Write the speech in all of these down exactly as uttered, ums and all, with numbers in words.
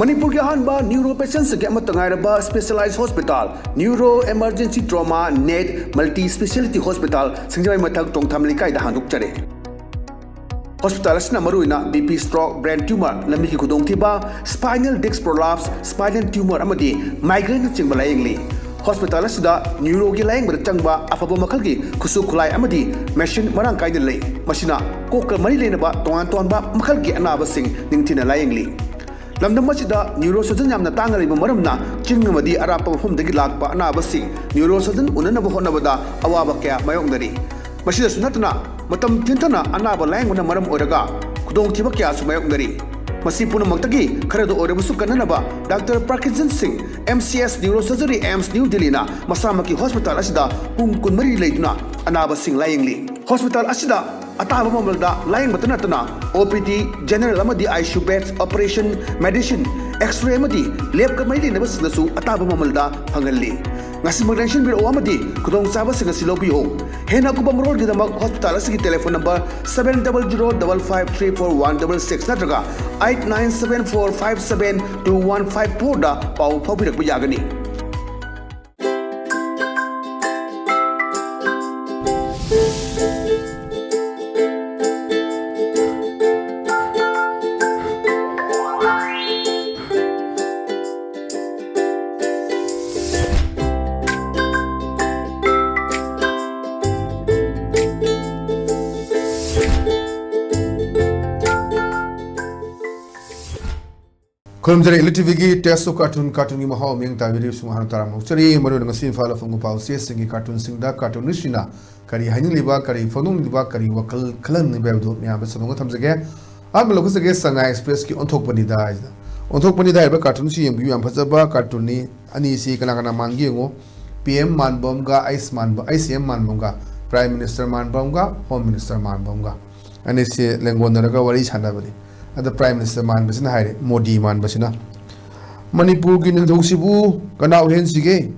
ꯃꯅꯤꯄꯨꯔꯒꯤ ꯑꯍꯥꯟꯕ ꯅ꯭ꯌꯨꯔꯣ ꯄꯦꯁꯦꯟꯁꯤꯡꯒꯤ ꯑꯃꯠꯇ ꯉꯥꯏꯔꯕ specialised hospital, neuro emergency trauma and multi speciality hospital, Singjamei Mathak Tongtham ꯂꯩꯀꯥꯏꯗ ꯍꯥꯡꯗꯣꯛꯆꯔꯦ꯫ ꯍꯣꯁꯄꯤꯇꯥꯜ ꯑꯁꯤꯅ ꯃꯔꯨꯑꯣꯏꯅ B P stroke, brain tumour, ꯂꯝꯕꯤꯒꯤ ꯈꯨꯗꯣꯡꯊꯤꯕ, spinal disc prolapse, spinal tumour ꯑꯃꯗꯤ ꯃꯥꯏꯒ꯭ꯔꯦꯟꯅꯆꯤꯡꯕ ꯂꯥꯌꯦꯡꯂꯤ꯫ ꯍꯣꯁꯄꯤꯇꯥꯜ ꯑꯁꯤꯗ ꯅ꯭ꯌꯨꯔꯣꯒꯤ ꯂꯥꯌꯦꯡꯕꯗ ꯆꯪꯕ ꯑꯐꯕ ꯃꯈꯜꯒꯤ ꯈꯨꯠꯁꯨ ꯈꯨꯠꯂꯥꯏ ꯑꯃꯗꯤ ꯃꯦꯁꯤꯟ ꯃꯔꯥꯡ ꯀꯥꯏꯅ ꯂꯩ꯫ ꯃꯁꯤꯅ ꯀꯣꯛꯀ ꯃꯔꯤ ꯂꯩꯅꯕ ꯇꯣꯉꯥꯟ ꯇꯣꯉꯥꯟꯕ ꯃꯈꯜꯒꯤ ꯑꯅꯥꯕꯁꯤꯡ ꯅꯤꯡꯊꯤꯅ ꯂꯥꯌꯦꯡꯂꯤ꯫ ꯂꯝꯗꯝ ꯑꯁꯤꯗ ꯅ꯭ꯌꯨꯔꯣ ꯁꯔꯖꯟ ꯌꯥꯝꯅ ꯇꯥꯡꯅ ꯂꯩꯕ ꯃꯔꯝꯅ ꯆꯤꯡ ꯑꯃꯗꯤ ꯑꯔꯥꯞꯄ ꯃꯐꯝꯗꯒꯤ ꯂꯥꯛꯄ ꯑꯅꯥꯕꯁꯤꯡ ꯅ꯭ꯌꯨꯔꯣ ꯁꯔꯖꯟ ꯎꯅꯅꯕ ꯍꯣꯠꯅꯕꯗ ꯑꯋꯥꯕ ꯀꯌꯥ ꯃꯥꯌꯣꯛꯅꯔꯤ꯫ ꯃꯁꯤꯗꯁꯨ ꯅꯠꯇꯅ ꯃꯇꯝ ꯊꯤꯟꯊꯅ ꯑꯅꯥꯕ ꯂꯥꯌꯦꯡꯕꯅ ꯃꯔꯝ ꯑꯣꯏꯔꯒ ꯈꯨꯗꯣꯡꯊꯤꯕ ꯀꯌꯥꯁꯨ ꯃꯥꯌꯣꯛꯅꯔꯤ꯫ ꯃꯁꯤ ꯄꯨꯝꯅꯃꯛꯇꯒꯤ ꯈꯔꯗ ꯑꯣꯏꯔꯕꯁꯨ ꯀꯟꯅꯅꯕ ꯗꯥꯛꯇꯔ ꯄ꯭ꯔꯀꯤꯟꯖꯟ ꯁꯤꯡ, M C S neuro surgery, AIIMS new ꯗꯤꯜꯂꯤꯅ ꯃꯁꯥꯃꯛꯀꯤ ꯍꯣꯁꯄꯤꯇꯥꯜ ꯑꯁꯤꯗ ꯄꯨꯡ ꯀꯨꯟꯃꯔꯤ ꯂꯩꯗꯨꯅ ꯑꯅꯥꯕꯁꯤꯡ ꯂꯥꯌꯦꯡꯂꯤ꯫ ꯍꯣꯁꯄꯤꯇꯥꯜ ꯑꯁꯤꯗ ꯑꯇꯥꯕ ꯃꯃꯜꯗ ꯂꯥꯌꯦꯡꯕꯇ ꯅꯠꯇꯅ ꯑꯣ ꯄꯤ ꯗꯤ, ꯖꯦꯅꯔꯦꯜ ꯑꯃꯗꯤ I C U beds, operation, medicine, x-ray ꯑꯃꯗꯤ ꯂꯦꯕꯀ ꯃꯔꯤ ꯂꯩꯅꯕꯁꯤꯡꯗꯁꯨ ꯑꯇꯥꯕ ꯃꯃꯜꯗ ꯐꯪꯍꯜꯂꯤ꯫ ꯉꯁꯤꯃꯛ ꯂꯦꯡꯁꯤꯟꯕꯤꯔꯛꯎ ꯑꯃꯗꯤ ꯈꯨꯗꯣꯡꯆꯥꯕꯁꯤꯡ ꯑꯁꯤ ꯂꯧꯕꯤꯌꯨ꯫ ꯍꯦꯟꯅ ꯑꯀꯨꯞꯄ ꯃꯔꯣꯜꯒꯤꯗꯃꯛ ꯍꯣꯁꯄꯤꯇꯥꯜ ꯑꯁꯤꯒꯤ telephone number seven double zero double five three four one double six ꯅꯠꯇ꯭ꯔꯒ eight nine seven four five seven two one five four ꯗ ꯄꯥꯎ ꯐꯥꯎꯕꯤꯔꯛꯄ ꯌꯥꯒꯅꯤ꯫ ꯈꯨꯔꯨꯝꯖꯔꯤ, ꯏꯂꯤꯠ ꯇꯤ ꯚꯤꯒꯤ Taste of Cartoon, ꯀꯥꯔꯇꯨꯟꯒꯤ ꯃꯍꯥꯎ ꯃꯤꯠꯌꯦꯡ ꯇꯥꯕꯤꯔꯤꯕꯁꯤꯡ ꯍꯥꯟꯅ ꯇꯔꯥꯝꯅ ꯑꯣꯛꯆꯔꯤ꯫ ꯃꯔꯨꯑꯣꯏꯅ ꯉꯁꯤ ꯏꯝꯐꯥꯜ ꯐꯣꯡꯕ ꯄꯥꯎꯆꯦꯁꯤꯡꯒꯤ ꯀꯥꯔꯇꯨꯟꯁꯤꯡꯗ ꯀꯥꯔꯇꯨꯅꯤꯁꯁꯤꯡꯅ ꯀꯔꯤ ꯍꯥꯏꯅꯤꯡꯂꯤꯕ, ꯀꯔꯤ ꯐꯣꯡꯗꯣꯛꯅꯤꯡꯂꯤꯕ, ꯀꯔꯤ ꯋꯥꯈꯜ ꯈꯜꯍꯟꯅꯤꯡꯂꯤꯕ ꯍꯥꯏꯕꯗꯨ ꯃꯌꯥꯝꯗ ꯁꯟꯗꯣꯛꯅ ꯊꯝꯖꯒꯦ꯫ ꯑꯍꯥꯟꯕ ꯂꯧꯈꯠꯆꯒꯦ, ꯁꯉꯥꯏ ꯑꯦꯛꯁꯄ꯭ꯔꯦꯁꯀꯤ ꯑꯣꯟꯊꯣꯛꯄꯅꯤꯗ ꯍꯥꯏꯁꯤꯗ꯫ ꯑꯣꯟꯊꯣꯛꯄꯅꯤꯗ ꯍꯥꯏꯔꯤꯕ ꯀꯥꯔꯇꯨꯟꯁꯤ ꯌꯦꯡꯕꯤꯌꯨ, ꯌꯥꯝ ꯐꯖꯕ ꯀꯥꯔꯇꯨꯟꯅꯤ꯫ ꯑꯅꯤꯁꯤ ꯀꯅꯥ ꯀꯅꯥ ꯃꯥꯟꯒꯦ ꯌꯦꯡꯉꯨ꯫ ꯄꯤ ꯑꯦꯝ ꯃꯥꯟꯕ ꯑꯃꯒ, ꯑꯥꯏꯁ ꯃꯥꯟꯕ, ꯑꯥꯏꯁ ꯑꯦꯝ ꯃꯥꯟꯕ ꯑꯃꯒ, ꯄ꯭ꯔꯥꯏꯝ ꯃꯤꯅꯤꯁꯇꯔ ꯃꯥꯟꯕ ꯑꯃꯒ, ꯍꯣꯝ ꯃꯤꯅꯤꯁꯇꯔ ꯃꯥꯟꯕ ꯑꯃꯒ꯫ ꯑꯅꯤꯁꯦ ꯂꯦꯡꯒꯣꯟꯅꯔꯒ ꯋꯥꯔꯤ ꯁꯥꯟꯅꯕꯅꯤ꯫ ꯑꯗ ꯄ꯭ꯔꯥꯏꯝ ꯃꯤꯅꯤꯁꯇꯔ ꯃꯥꯟꯕꯁꯤꯅ ꯍꯥꯏꯔꯦ, ꯃꯣꯗꯤ ꯃꯥꯟꯕꯁꯤꯅ, "ꯃꯅꯤꯄꯨꯔꯒꯤ ꯅꯤꯡꯊꯧꯁꯤꯕꯨ ꯀꯅꯥ ꯑꯣꯏꯍꯟꯁꯤꯒꯦ?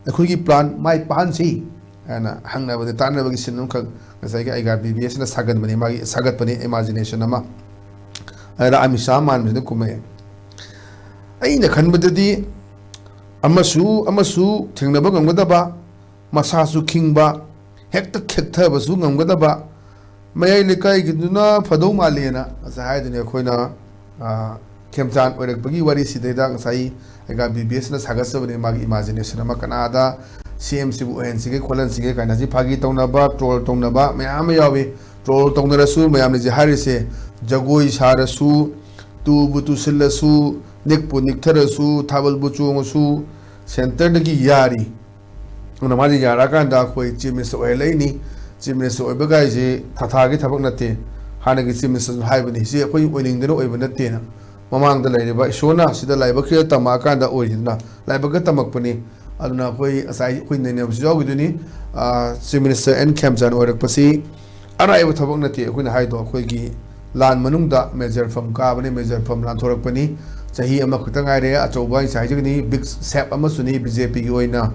ꯑꯩꯈꯣꯏꯒꯤ ꯄ꯭ꯂꯥꯟ ꯃꯥꯏ ꯄꯥꯛꯍꯟꯁꯤ" ꯍꯥꯏꯅ ꯍꯪꯅꯕꯗ, ꯇꯥꯟꯅꯕꯒꯤ ꯁꯤꯟ ꯑꯃꯈꯛ ꯉꯁꯥꯏꯒꯤ ꯑꯩꯒꯥ ꯕꯤ ꯕꯤ ꯑꯦꯁꯅ ꯁꯥꯒꯠꯄꯅꯤ, ꯃꯥꯒꯤ ꯁꯥꯒꯠꯄꯅꯤ, ꯏꯃꯥꯖꯤꯅꯦꯁꯟ ꯑꯃ꯫ ꯑꯗ ꯑꯃꯤꯠ ꯁꯥꯍ ꯃꯥꯟꯕꯁꯤꯅ ꯀꯨꯝꯃꯛꯑꯦ꯫ ꯑꯩꯅ ꯈꯟꯕꯗꯗꯤ ꯑꯃꯁꯨ ꯑꯃꯁꯨ ꯊꯦꯡꯅꯕ ꯉꯝꯒꯗꯕ, ꯃꯁꯥꯁꯨ ꯈꯤꯡꯕ, ꯍꯦꯛꯇ ꯈꯦꯛꯊꯕꯁꯨ ꯉꯝꯒꯗꯕ, ꯃꯌꯥꯏ ꯂꯩꯀꯥꯏꯒꯤꯗꯨꯅ ꯐꯗꯧ ꯃꯥꯜꯂꯦꯅ ꯉꯁꯥꯏ ꯍꯥꯏꯗꯨꯅꯤ꯫ ꯑꯩꯈꯣꯏꯅ, ꯑ, ꯈꯦꯝꯆꯥꯟ ꯑꯣꯏꯔꯛꯄꯒꯤ ꯋꯥꯔꯤꯁꯤꯗꯩꯗ ꯉꯁꯥꯏ ꯑꯩꯒ ꯕꯤ ꯕꯤ ꯑꯦꯁꯅ ꯁꯥꯒꯠꯆꯕꯅꯦ, ꯃꯥꯒꯤ ꯏꯃꯥꯖꯤꯅꯦꯁꯟ ꯑꯃ, ꯀꯅꯥꯗ ꯁꯤ ꯑꯦꯝ ꯁꯤꯕꯨ ꯑꯣꯏꯍꯟꯁꯤꯒꯦ ꯈꯣꯠꯍꯟꯁꯤꯒꯦ ꯀꯥꯏꯅ ꯍꯧꯖꯤꯛ ꯐꯥꯒꯤ ꯇꯧꯅꯕ, ꯇ꯭ꯔꯣꯜ ꯇꯧꯅꯕ ꯃꯌꯥꯝ ꯑꯃ ꯌꯥꯎꯏ꯫ ꯇ꯭ꯔꯣꯜ ꯇꯧꯅꯔꯁꯨ, ꯃꯌꯥꯝꯅ ꯍꯧꯖꯤꯛ ꯍꯥꯏꯔꯤꯁꯦ, ꯖꯒꯣꯏ ꯁꯥꯔꯁꯨ, ꯇꯨꯕꯨ ꯇꯨꯁꯤꯜꯂꯁꯨ, ꯅꯤꯛꯄꯨ ꯅꯤꯛꯊꯔꯁꯨ, ꯊꯥꯕꯜꯕꯨ ꯆꯣꯡꯉꯁꯨ, ꯁꯦꯟꯇꯔꯗꯒꯤ ꯌꯥꯔꯤ꯫ ꯑꯗꯨꯅ ꯃꯥꯁꯦ ꯌꯥꯔꯛꯑꯀꯥꯟꯗ ꯑꯩꯈꯣꯏ ꯆꯤꯐ ꯃꯤꯅꯤꯁꯇꯔ ꯑꯣꯏꯍꯜꯂꯛꯏꯅꯤ꯫ ꯆꯤꯐ ꯃꯤꯅꯤꯁꯇꯔ ꯑꯣꯏꯕ ꯀꯥꯏꯁꯦ ꯊꯥꯊꯥꯒꯤ ꯊꯕꯛ ꯅꯠꯇꯦ꯫ ꯍꯥꯟꯅꯒꯤ ꯆꯤꯐ ꯃꯤꯅꯤꯁꯇꯔꯁꯨ ꯍꯥꯏꯕꯅꯤ, "ꯁꯤ ꯑꯩꯈꯣꯏ ꯑꯣꯏꯅꯤꯡꯗꯅ ꯑꯣꯏꯕ ꯅꯠꯇꯦꯅ꯫ ꯃꯃꯥꯡꯗ ꯂꯩꯔꯤꯕ ꯏꯁꯣꯔꯅ ꯁꯤꯗ ꯂꯥꯏꯕꯛꯁꯤꯗ ꯇꯝꯃꯛꯑꯀꯥꯟꯗ ꯑꯣꯏꯔꯤꯗꯅ, ꯂꯥꯏꯕꯛꯇ ꯇꯝꯃꯛꯄꯅꯤ"꯫ ꯑꯗꯨꯅ ꯑꯩꯈꯣꯏ ꯉꯁꯥꯏ ꯑꯩꯈꯣꯏ ꯅꯩꯅꯕꯁꯨ ꯌꯥꯎꯈꯤꯗꯣꯏꯅꯤ꯫ ꯑꯥ, ꯆꯤꯐ ꯃꯤꯅꯤꯁꯇꯔ ꯑꯦꯟ ꯈꯦꯝꯆꯥꯟ ꯑꯣꯏꯔꯛꯄꯁꯤ ꯑꯔꯥꯏꯕ ꯊꯕꯛ ꯅꯠꯇꯦ꯫ ꯑꯩꯈꯣꯏꯅ ꯍꯥꯏꯗꯣ, ꯑꯩꯈꯣꯏꯒꯤ ꯂꯥꯟ ꯃꯅꯨꯡꯗ ꯃꯦꯖꯔ ꯐꯝ ꯀꯥꯕꯅꯤ, ꯃꯦꯖꯔ ꯐꯝ ꯂꯥꯟꯊꯣꯔꯛꯄꯅꯤ꯫ ꯆꯍꯤ ꯑꯃꯈꯛꯇ ꯉꯥꯏꯔꯦ꯫ ꯑꯆꯧꯕ ꯍꯥꯏꯁꯦ ꯍꯥꯏꯖꯒꯅꯤ, ꯕꯤꯛ ꯁꯦꯞ ꯑꯃꯁꯨꯅꯤ ꯕꯤ ꯖꯦ ꯄꯤꯒꯤ ꯑꯣꯏꯅ꯫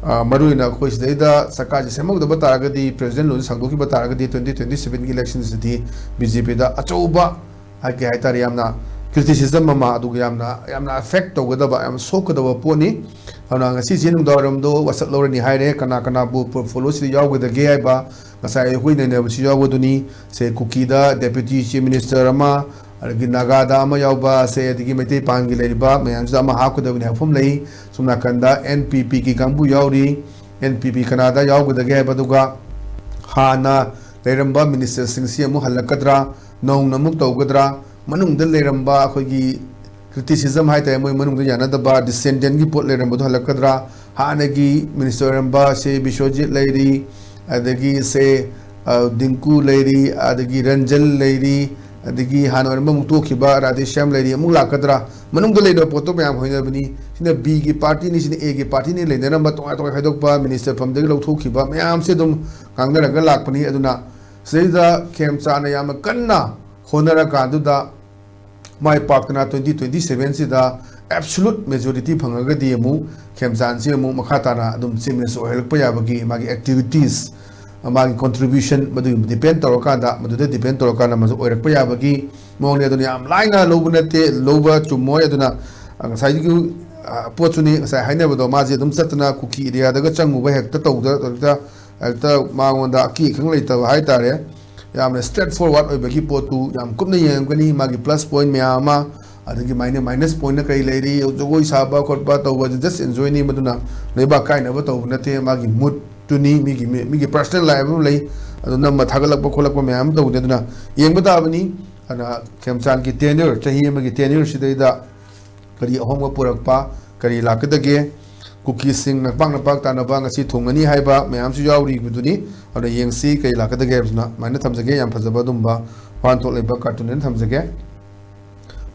ꯑ, ꯃꯔꯨꯑꯣꯏꯅ ꯑꯩꯈꯣꯏ ꯁꯤꯗꯩꯗ ꯁꯔꯀꯥꯔꯁꯦ ꯁꯦꯝꯍꯧꯗꯕ ꯇꯥꯔꯒꯗꯤ, ꯄ꯭ꯔꯦꯁꯤꯗꯦꯟ ꯂꯣꯟꯁꯦ ꯁꯥꯡꯗꯣꯛꯈꯤꯕ ꯇꯥꯔꯒꯗꯤ, ꯇ꯭ꯋꯦꯟꯇꯤ ꯇ꯭ꯋꯦꯟꯇꯤ ꯁꯚꯦꯟꯒꯤ ꯏꯂꯦꯛꯁꯟꯁꯤꯗꯤ ꯕꯤ ꯖꯦ ꯄꯤꯗ ꯑꯆꯧꯕ, ꯍꯥꯏ, ꯀꯩ ꯍꯥꯏꯇꯥꯔꯦ, ꯌꯥꯝꯅ ꯀ꯭ꯔꯤꯇꯤꯁꯤꯖꯝ ꯑꯃ, ꯑꯗꯨꯒ ꯌꯥꯝꯅ, ꯌꯥꯝꯅ ꯑꯦꯐꯦꯛ ꯇꯧꯒꯗꯕ, ꯌꯥꯝꯅ ꯁꯣꯛꯀꯗꯕ ꯄꯣꯠꯅꯤ꯫ ꯑꯗꯨꯅ ꯉꯁꯤꯁꯦ ꯅꯨꯡꯗꯥꯡꯋꯥꯏꯔꯝꯗꯣ ꯋꯥꯆꯞ ꯂꯧꯔꯅꯤ ꯍꯥꯏꯔꯦ, ꯀꯅꯥ ꯀꯅꯥꯕꯨ ꯄꯣꯔꯠꯐꯣꯂꯤꯑꯣꯁꯤꯗ ꯌꯥꯎꯒꯗꯒꯦ ꯍꯥꯏꯕ꯫ ꯉꯁꯥꯏ ꯑꯩꯈꯣꯏ ꯅꯩꯅꯕꯁꯤ ꯌꯥꯎꯒꯗꯣꯏꯅꯤ꯫ ꯁꯦ ꯀꯨꯀꯤꯗ ꯗꯦꯄ꯭ꯌꯨꯇꯤ ꯆꯤꯐ ꯃꯤꯅꯤꯁꯇꯔ ꯑꯃ, ꯑꯗꯒꯤ ꯅꯥꯒꯥꯗ ꯑꯃ ꯌꯥꯎꯕ, ꯁꯦ ꯑꯗꯒꯤ ꯃꯩꯇꯩ ꯄꯥꯡꯒꯤ ꯂꯩꯔꯤꯕ ꯃꯌꯥꯝꯁꯤꯗ ꯑꯃ ꯍꯥꯞꯀꯗꯕꯅꯤ ꯍꯥꯏꯕ ꯋꯥꯐꯝ ꯂꯩ꯫ ꯁꯣꯝ ꯅꯥꯀꯟꯗ ꯑꯦꯟ ꯄꯤ ꯄꯤꯒꯤ ꯀꯥꯡꯕꯨ ꯌꯥꯎꯔꯤ꯫ ꯑꯦꯟ ꯄꯤ ꯄꯤ ꯀꯅꯥꯗ ꯌꯥꯎꯒꯗꯒꯦ ꯍꯥꯏꯕ, ꯑꯗꯨꯒ ꯍꯥꯟꯅ ꯂꯩꯔꯝꯕ ꯃꯤꯅꯤꯁꯇꯔꯁꯤꯡꯁꯤ ꯑꯃꯨꯛ ꯍꯜꯂꯛꯀꯗ꯭ꯔꯥ, ꯅꯧꯅ ꯑꯃꯨꯛ ꯇꯧꯒꯗ꯭ꯔꯥ, ꯃꯅꯨꯡꯗ ꯂꯩꯔꯝꯕ ꯑꯩꯈꯣꯏꯒꯤ ꯀ꯭ꯔꯤꯇꯤꯁꯤꯖꯝ ꯍꯥꯏꯇꯥꯔꯦ, ꯃꯣꯏ ꯃꯅꯨꯡꯗ ꯌꯥꯅꯗꯕ ꯗꯤꯁꯦꯟꯗꯦꯟꯒꯤ ꯄꯣꯠ ꯂꯩꯔꯝꯕꯗꯣ ꯍꯜꯂꯛꯀꯗ꯭ꯔꯥ, ꯍꯥꯟꯅꯒꯤ ꯃꯤꯅꯤꯁꯇꯔ ꯑꯣꯏꯔꯝꯕ ꯁꯦ ꯕꯤꯁ꯭ꯋꯖꯤꯠ ꯂꯩꯔꯤ, ꯑꯗꯒꯤ ꯁꯦ, ꯑ, ꯗꯤꯡꯀꯨ ꯂꯩꯔꯤ, ꯑꯗꯒꯤ ꯔꯟꯖꯟ ꯂꯩꯔꯤ, ꯑꯗꯒꯤ ꯍꯥꯟꯅ ꯑꯣꯏꯔꯝꯕ ꯑꯃꯨꯛ ꯇꯣꯛꯈꯤꯕ ꯔꯥꯙꯦꯁ꯭ꯌꯥꯝ ꯂꯩꯔꯤ, ꯑꯃꯨꯛ ꯂꯥꯛꯀꯗ꯭ꯔꯥ? ꯃꯅꯨꯡꯗ ꯂꯩꯔꯤꯕ ꯄꯣꯠꯇꯣ ꯃꯌꯥꯝ ꯍꯣꯏꯅꯕꯅꯤ꯫ ꯁꯤꯅ ꯕꯤꯒꯤ ꯄꯥꯔꯇꯤꯅꯤ, ꯁꯤꯅ ꯑꯦꯒꯤ ꯄꯥꯔꯇꯤꯅꯤ ꯂꯩꯅꯔꯝꯕ ꯇꯣꯉꯥꯟ ꯇꯣꯉꯥꯟ ꯈꯥꯏꯗꯣꯛꯄ, ꯃꯤꯅꯤꯁꯇꯔ ꯐꯝꯗꯒꯤ ꯂꯧꯊꯣꯛꯈꯤꯕ ꯃꯌꯥꯝꯁꯦ ꯑꯗꯨꯝ ꯉꯥꯡꯅꯔꯒ ꯂꯥꯛꯄꯅꯤ꯫ ꯑꯗꯨꯅ ꯁꯤꯗꯩꯗ ꯈꯦꯝꯆꯥꯟꯅ ꯌꯥꯝꯅ ꯀꯟꯅ ꯍꯣꯠꯅꯔꯀꯥꯟꯗꯨꯗ ꯃꯥꯏ ꯄꯥꯛꯇꯅ ꯇ꯭ꯋꯦꯟꯇꯤ ꯇ꯭ꯋꯦꯟꯇꯤ ꯁꯚꯦꯟꯁꯤꯗ ꯑꯦꯕꯁꯣꯂꯨꯠ ꯃꯦꯖꯣꯔꯤꯇꯤ ꯐꯪꯉꯒꯗꯤ ꯑꯃꯨꯛ ꯈꯦꯝꯆꯥꯟꯁꯤ ꯑꯃꯨꯛ ꯃꯈꯥ ꯇꯥꯅ ꯑꯗꯨꯝ ꯆꯤꯐ ꯃꯤꯅꯤꯁꯇꯔ ꯑꯣꯏꯍꯜꯂꯛꯄ ꯌꯥꯕꯒꯤ ꯃꯥꯒꯤ ꯑꯦꯛꯇꯤꯚꯤꯇꯤꯁ, ꯃꯥꯒꯤ ꯀꯣꯟꯇ꯭ꯔꯤꯕ꯭ꯌꯨꯁꯟ, ꯃꯗꯨꯒꯤ ꯗꯤꯄꯦꯟ ꯇꯧꯔꯀꯥꯟꯗ, ꯃꯗꯨꯗ ꯗꯤꯄꯦꯟ ꯇꯧꯔꯀꯥꯟꯗ ꯃꯗꯨ ꯑꯣꯏꯔꯛꯄ ꯌꯥꯕꯒꯤ ꯃꯑꯣꯡꯅꯤ꯫ ꯑꯗꯨꯅ ꯌꯥꯝ ꯂꯥꯏꯅ ꯂꯧꯕ ꯅꯠꯇꯦ, ꯂꯧꯕ ꯆꯨꯝꯃꯣꯏ꯫ ꯑꯗꯨꯅ ꯉꯁꯥꯏꯒꯤ ꯄꯣꯠꯁꯨꯅꯤ, ꯉꯁꯥꯏ ꯍꯥꯏꯅꯕꯗꯣ, ꯃꯥꯁꯦ ꯑꯗꯨꯝ ꯆꯠꯇꯅ ꯀꯨꯀꯤ ꯑꯦꯔꯤꯌꯥꯗꯒ ꯆꯪꯉꯨꯕ ꯍꯦꯛꯇ ꯇꯧꯗ ꯍꯦꯛꯇ ꯍꯦꯛꯇ ꯃꯉꯣꯟꯗ ꯑꯀꯤ ꯑꯈꯪ ꯂꯩꯇꯕ ꯍꯥꯏꯇꯥꯔꯦ꯫ ꯌꯥꯝꯅ ꯏꯁꯇ꯭ꯔꯦꯠ ꯐꯣꯔꯋꯥꯔꯗ ꯑꯣꯏꯕꯒꯤ ꯄꯣꯠꯇꯨ ꯌꯥꯝ ꯀꯨꯞꯅ ꯌꯦꯡꯉꯝꯒꯅꯤ꯫ ꯃꯥꯒꯤ ꯄ꯭ꯂꯁ ꯄꯣꯏꯟ ꯃꯌꯥꯝ ꯑꯃ, ꯑꯗꯒꯤ ꯃꯥꯏꯅ ꯃꯥꯏꯅꯁ ꯄꯣꯏꯟꯅ ꯀꯔꯤ ꯂꯩꯔꯤ, ꯖꯒꯣꯏ ꯁꯥꯕ ꯈꯣꯠꯄ ꯇꯧꯕꯁꯦ ꯖꯁ ꯑꯦꯟꯖꯣꯏꯅꯤ꯫ ꯃꯗꯨꯅ ꯂꯩꯕꯥꯛ ꯀꯥꯏꯅꯕ ꯇꯧꯕ ꯅꯠꯇꯦ꯫ ꯃꯥꯒꯤ ꯃꯨꯠꯇꯨꯅꯤ, ꯃꯤꯒꯤ ꯃꯤ- ꯃꯤꯒꯤ ꯄꯔꯁꯅꯦꯜ ꯂꯥꯏꯐ ꯑꯃ ꯂꯩ꯫ ꯑꯗꯨ ꯅꯝꯕ ꯊꯥꯒꯠꯂꯛꯄ ꯈꯣꯠꯂꯛꯄ ꯃꯌꯥꯝ ꯑꯃ ꯇꯧꯕꯅꯦ꯫ ꯑꯗꯨꯅ ꯌꯦꯡꯕ ꯇꯥꯕꯅꯤ꯫ ꯑꯗꯨꯅ ꯈꯦꯝꯆꯥꯟꯒꯤ ꯇꯦꯅ꯭ꯌꯨꯔ, ꯆꯍꯤ ꯑꯃꯒꯤ ꯇꯦꯅ꯭ꯌꯨꯔꯁꯤꯗꯩꯗ ꯀꯔꯤ ꯑꯍꯣꯡꯕ ꯄꯨꯔꯛꯄ, ꯀꯔꯤ ꯂꯥꯛꯀꯗꯒꯦ? ꯀꯨꯀꯤꯁꯤꯡ ꯅꯄꯥꯛ ꯅꯄꯥꯛ ꯇꯥꯟꯅꯕ ꯉꯁꯤ ꯊꯨꯡꯒꯅꯤ ꯍꯥꯏꯕ ꯃꯌꯥꯝꯁꯨ ꯌꯥꯎꯔꯤꯕꯗꯨꯅꯤ꯫ ꯑꯗꯨꯅ ꯌꯦꯡꯁꯤ ꯀꯔꯤ ꯂꯥꯛꯀꯗꯒꯦ ꯍꯥꯏꯕꯁꯤꯅ ꯑꯗꯨꯃꯥꯏꯅ ꯊꯝꯖꯒꯦ꯫ ꯌꯥꯝ ꯐꯖꯕ ꯑꯗꯨꯝꯕ ꯋꯥꯍꯟꯊꯣꯛ ꯂꯩꯕ ꯀꯥꯔꯇꯨꯟ ꯑꯣꯏꯅ ꯊꯝꯖꯒꯦ꯫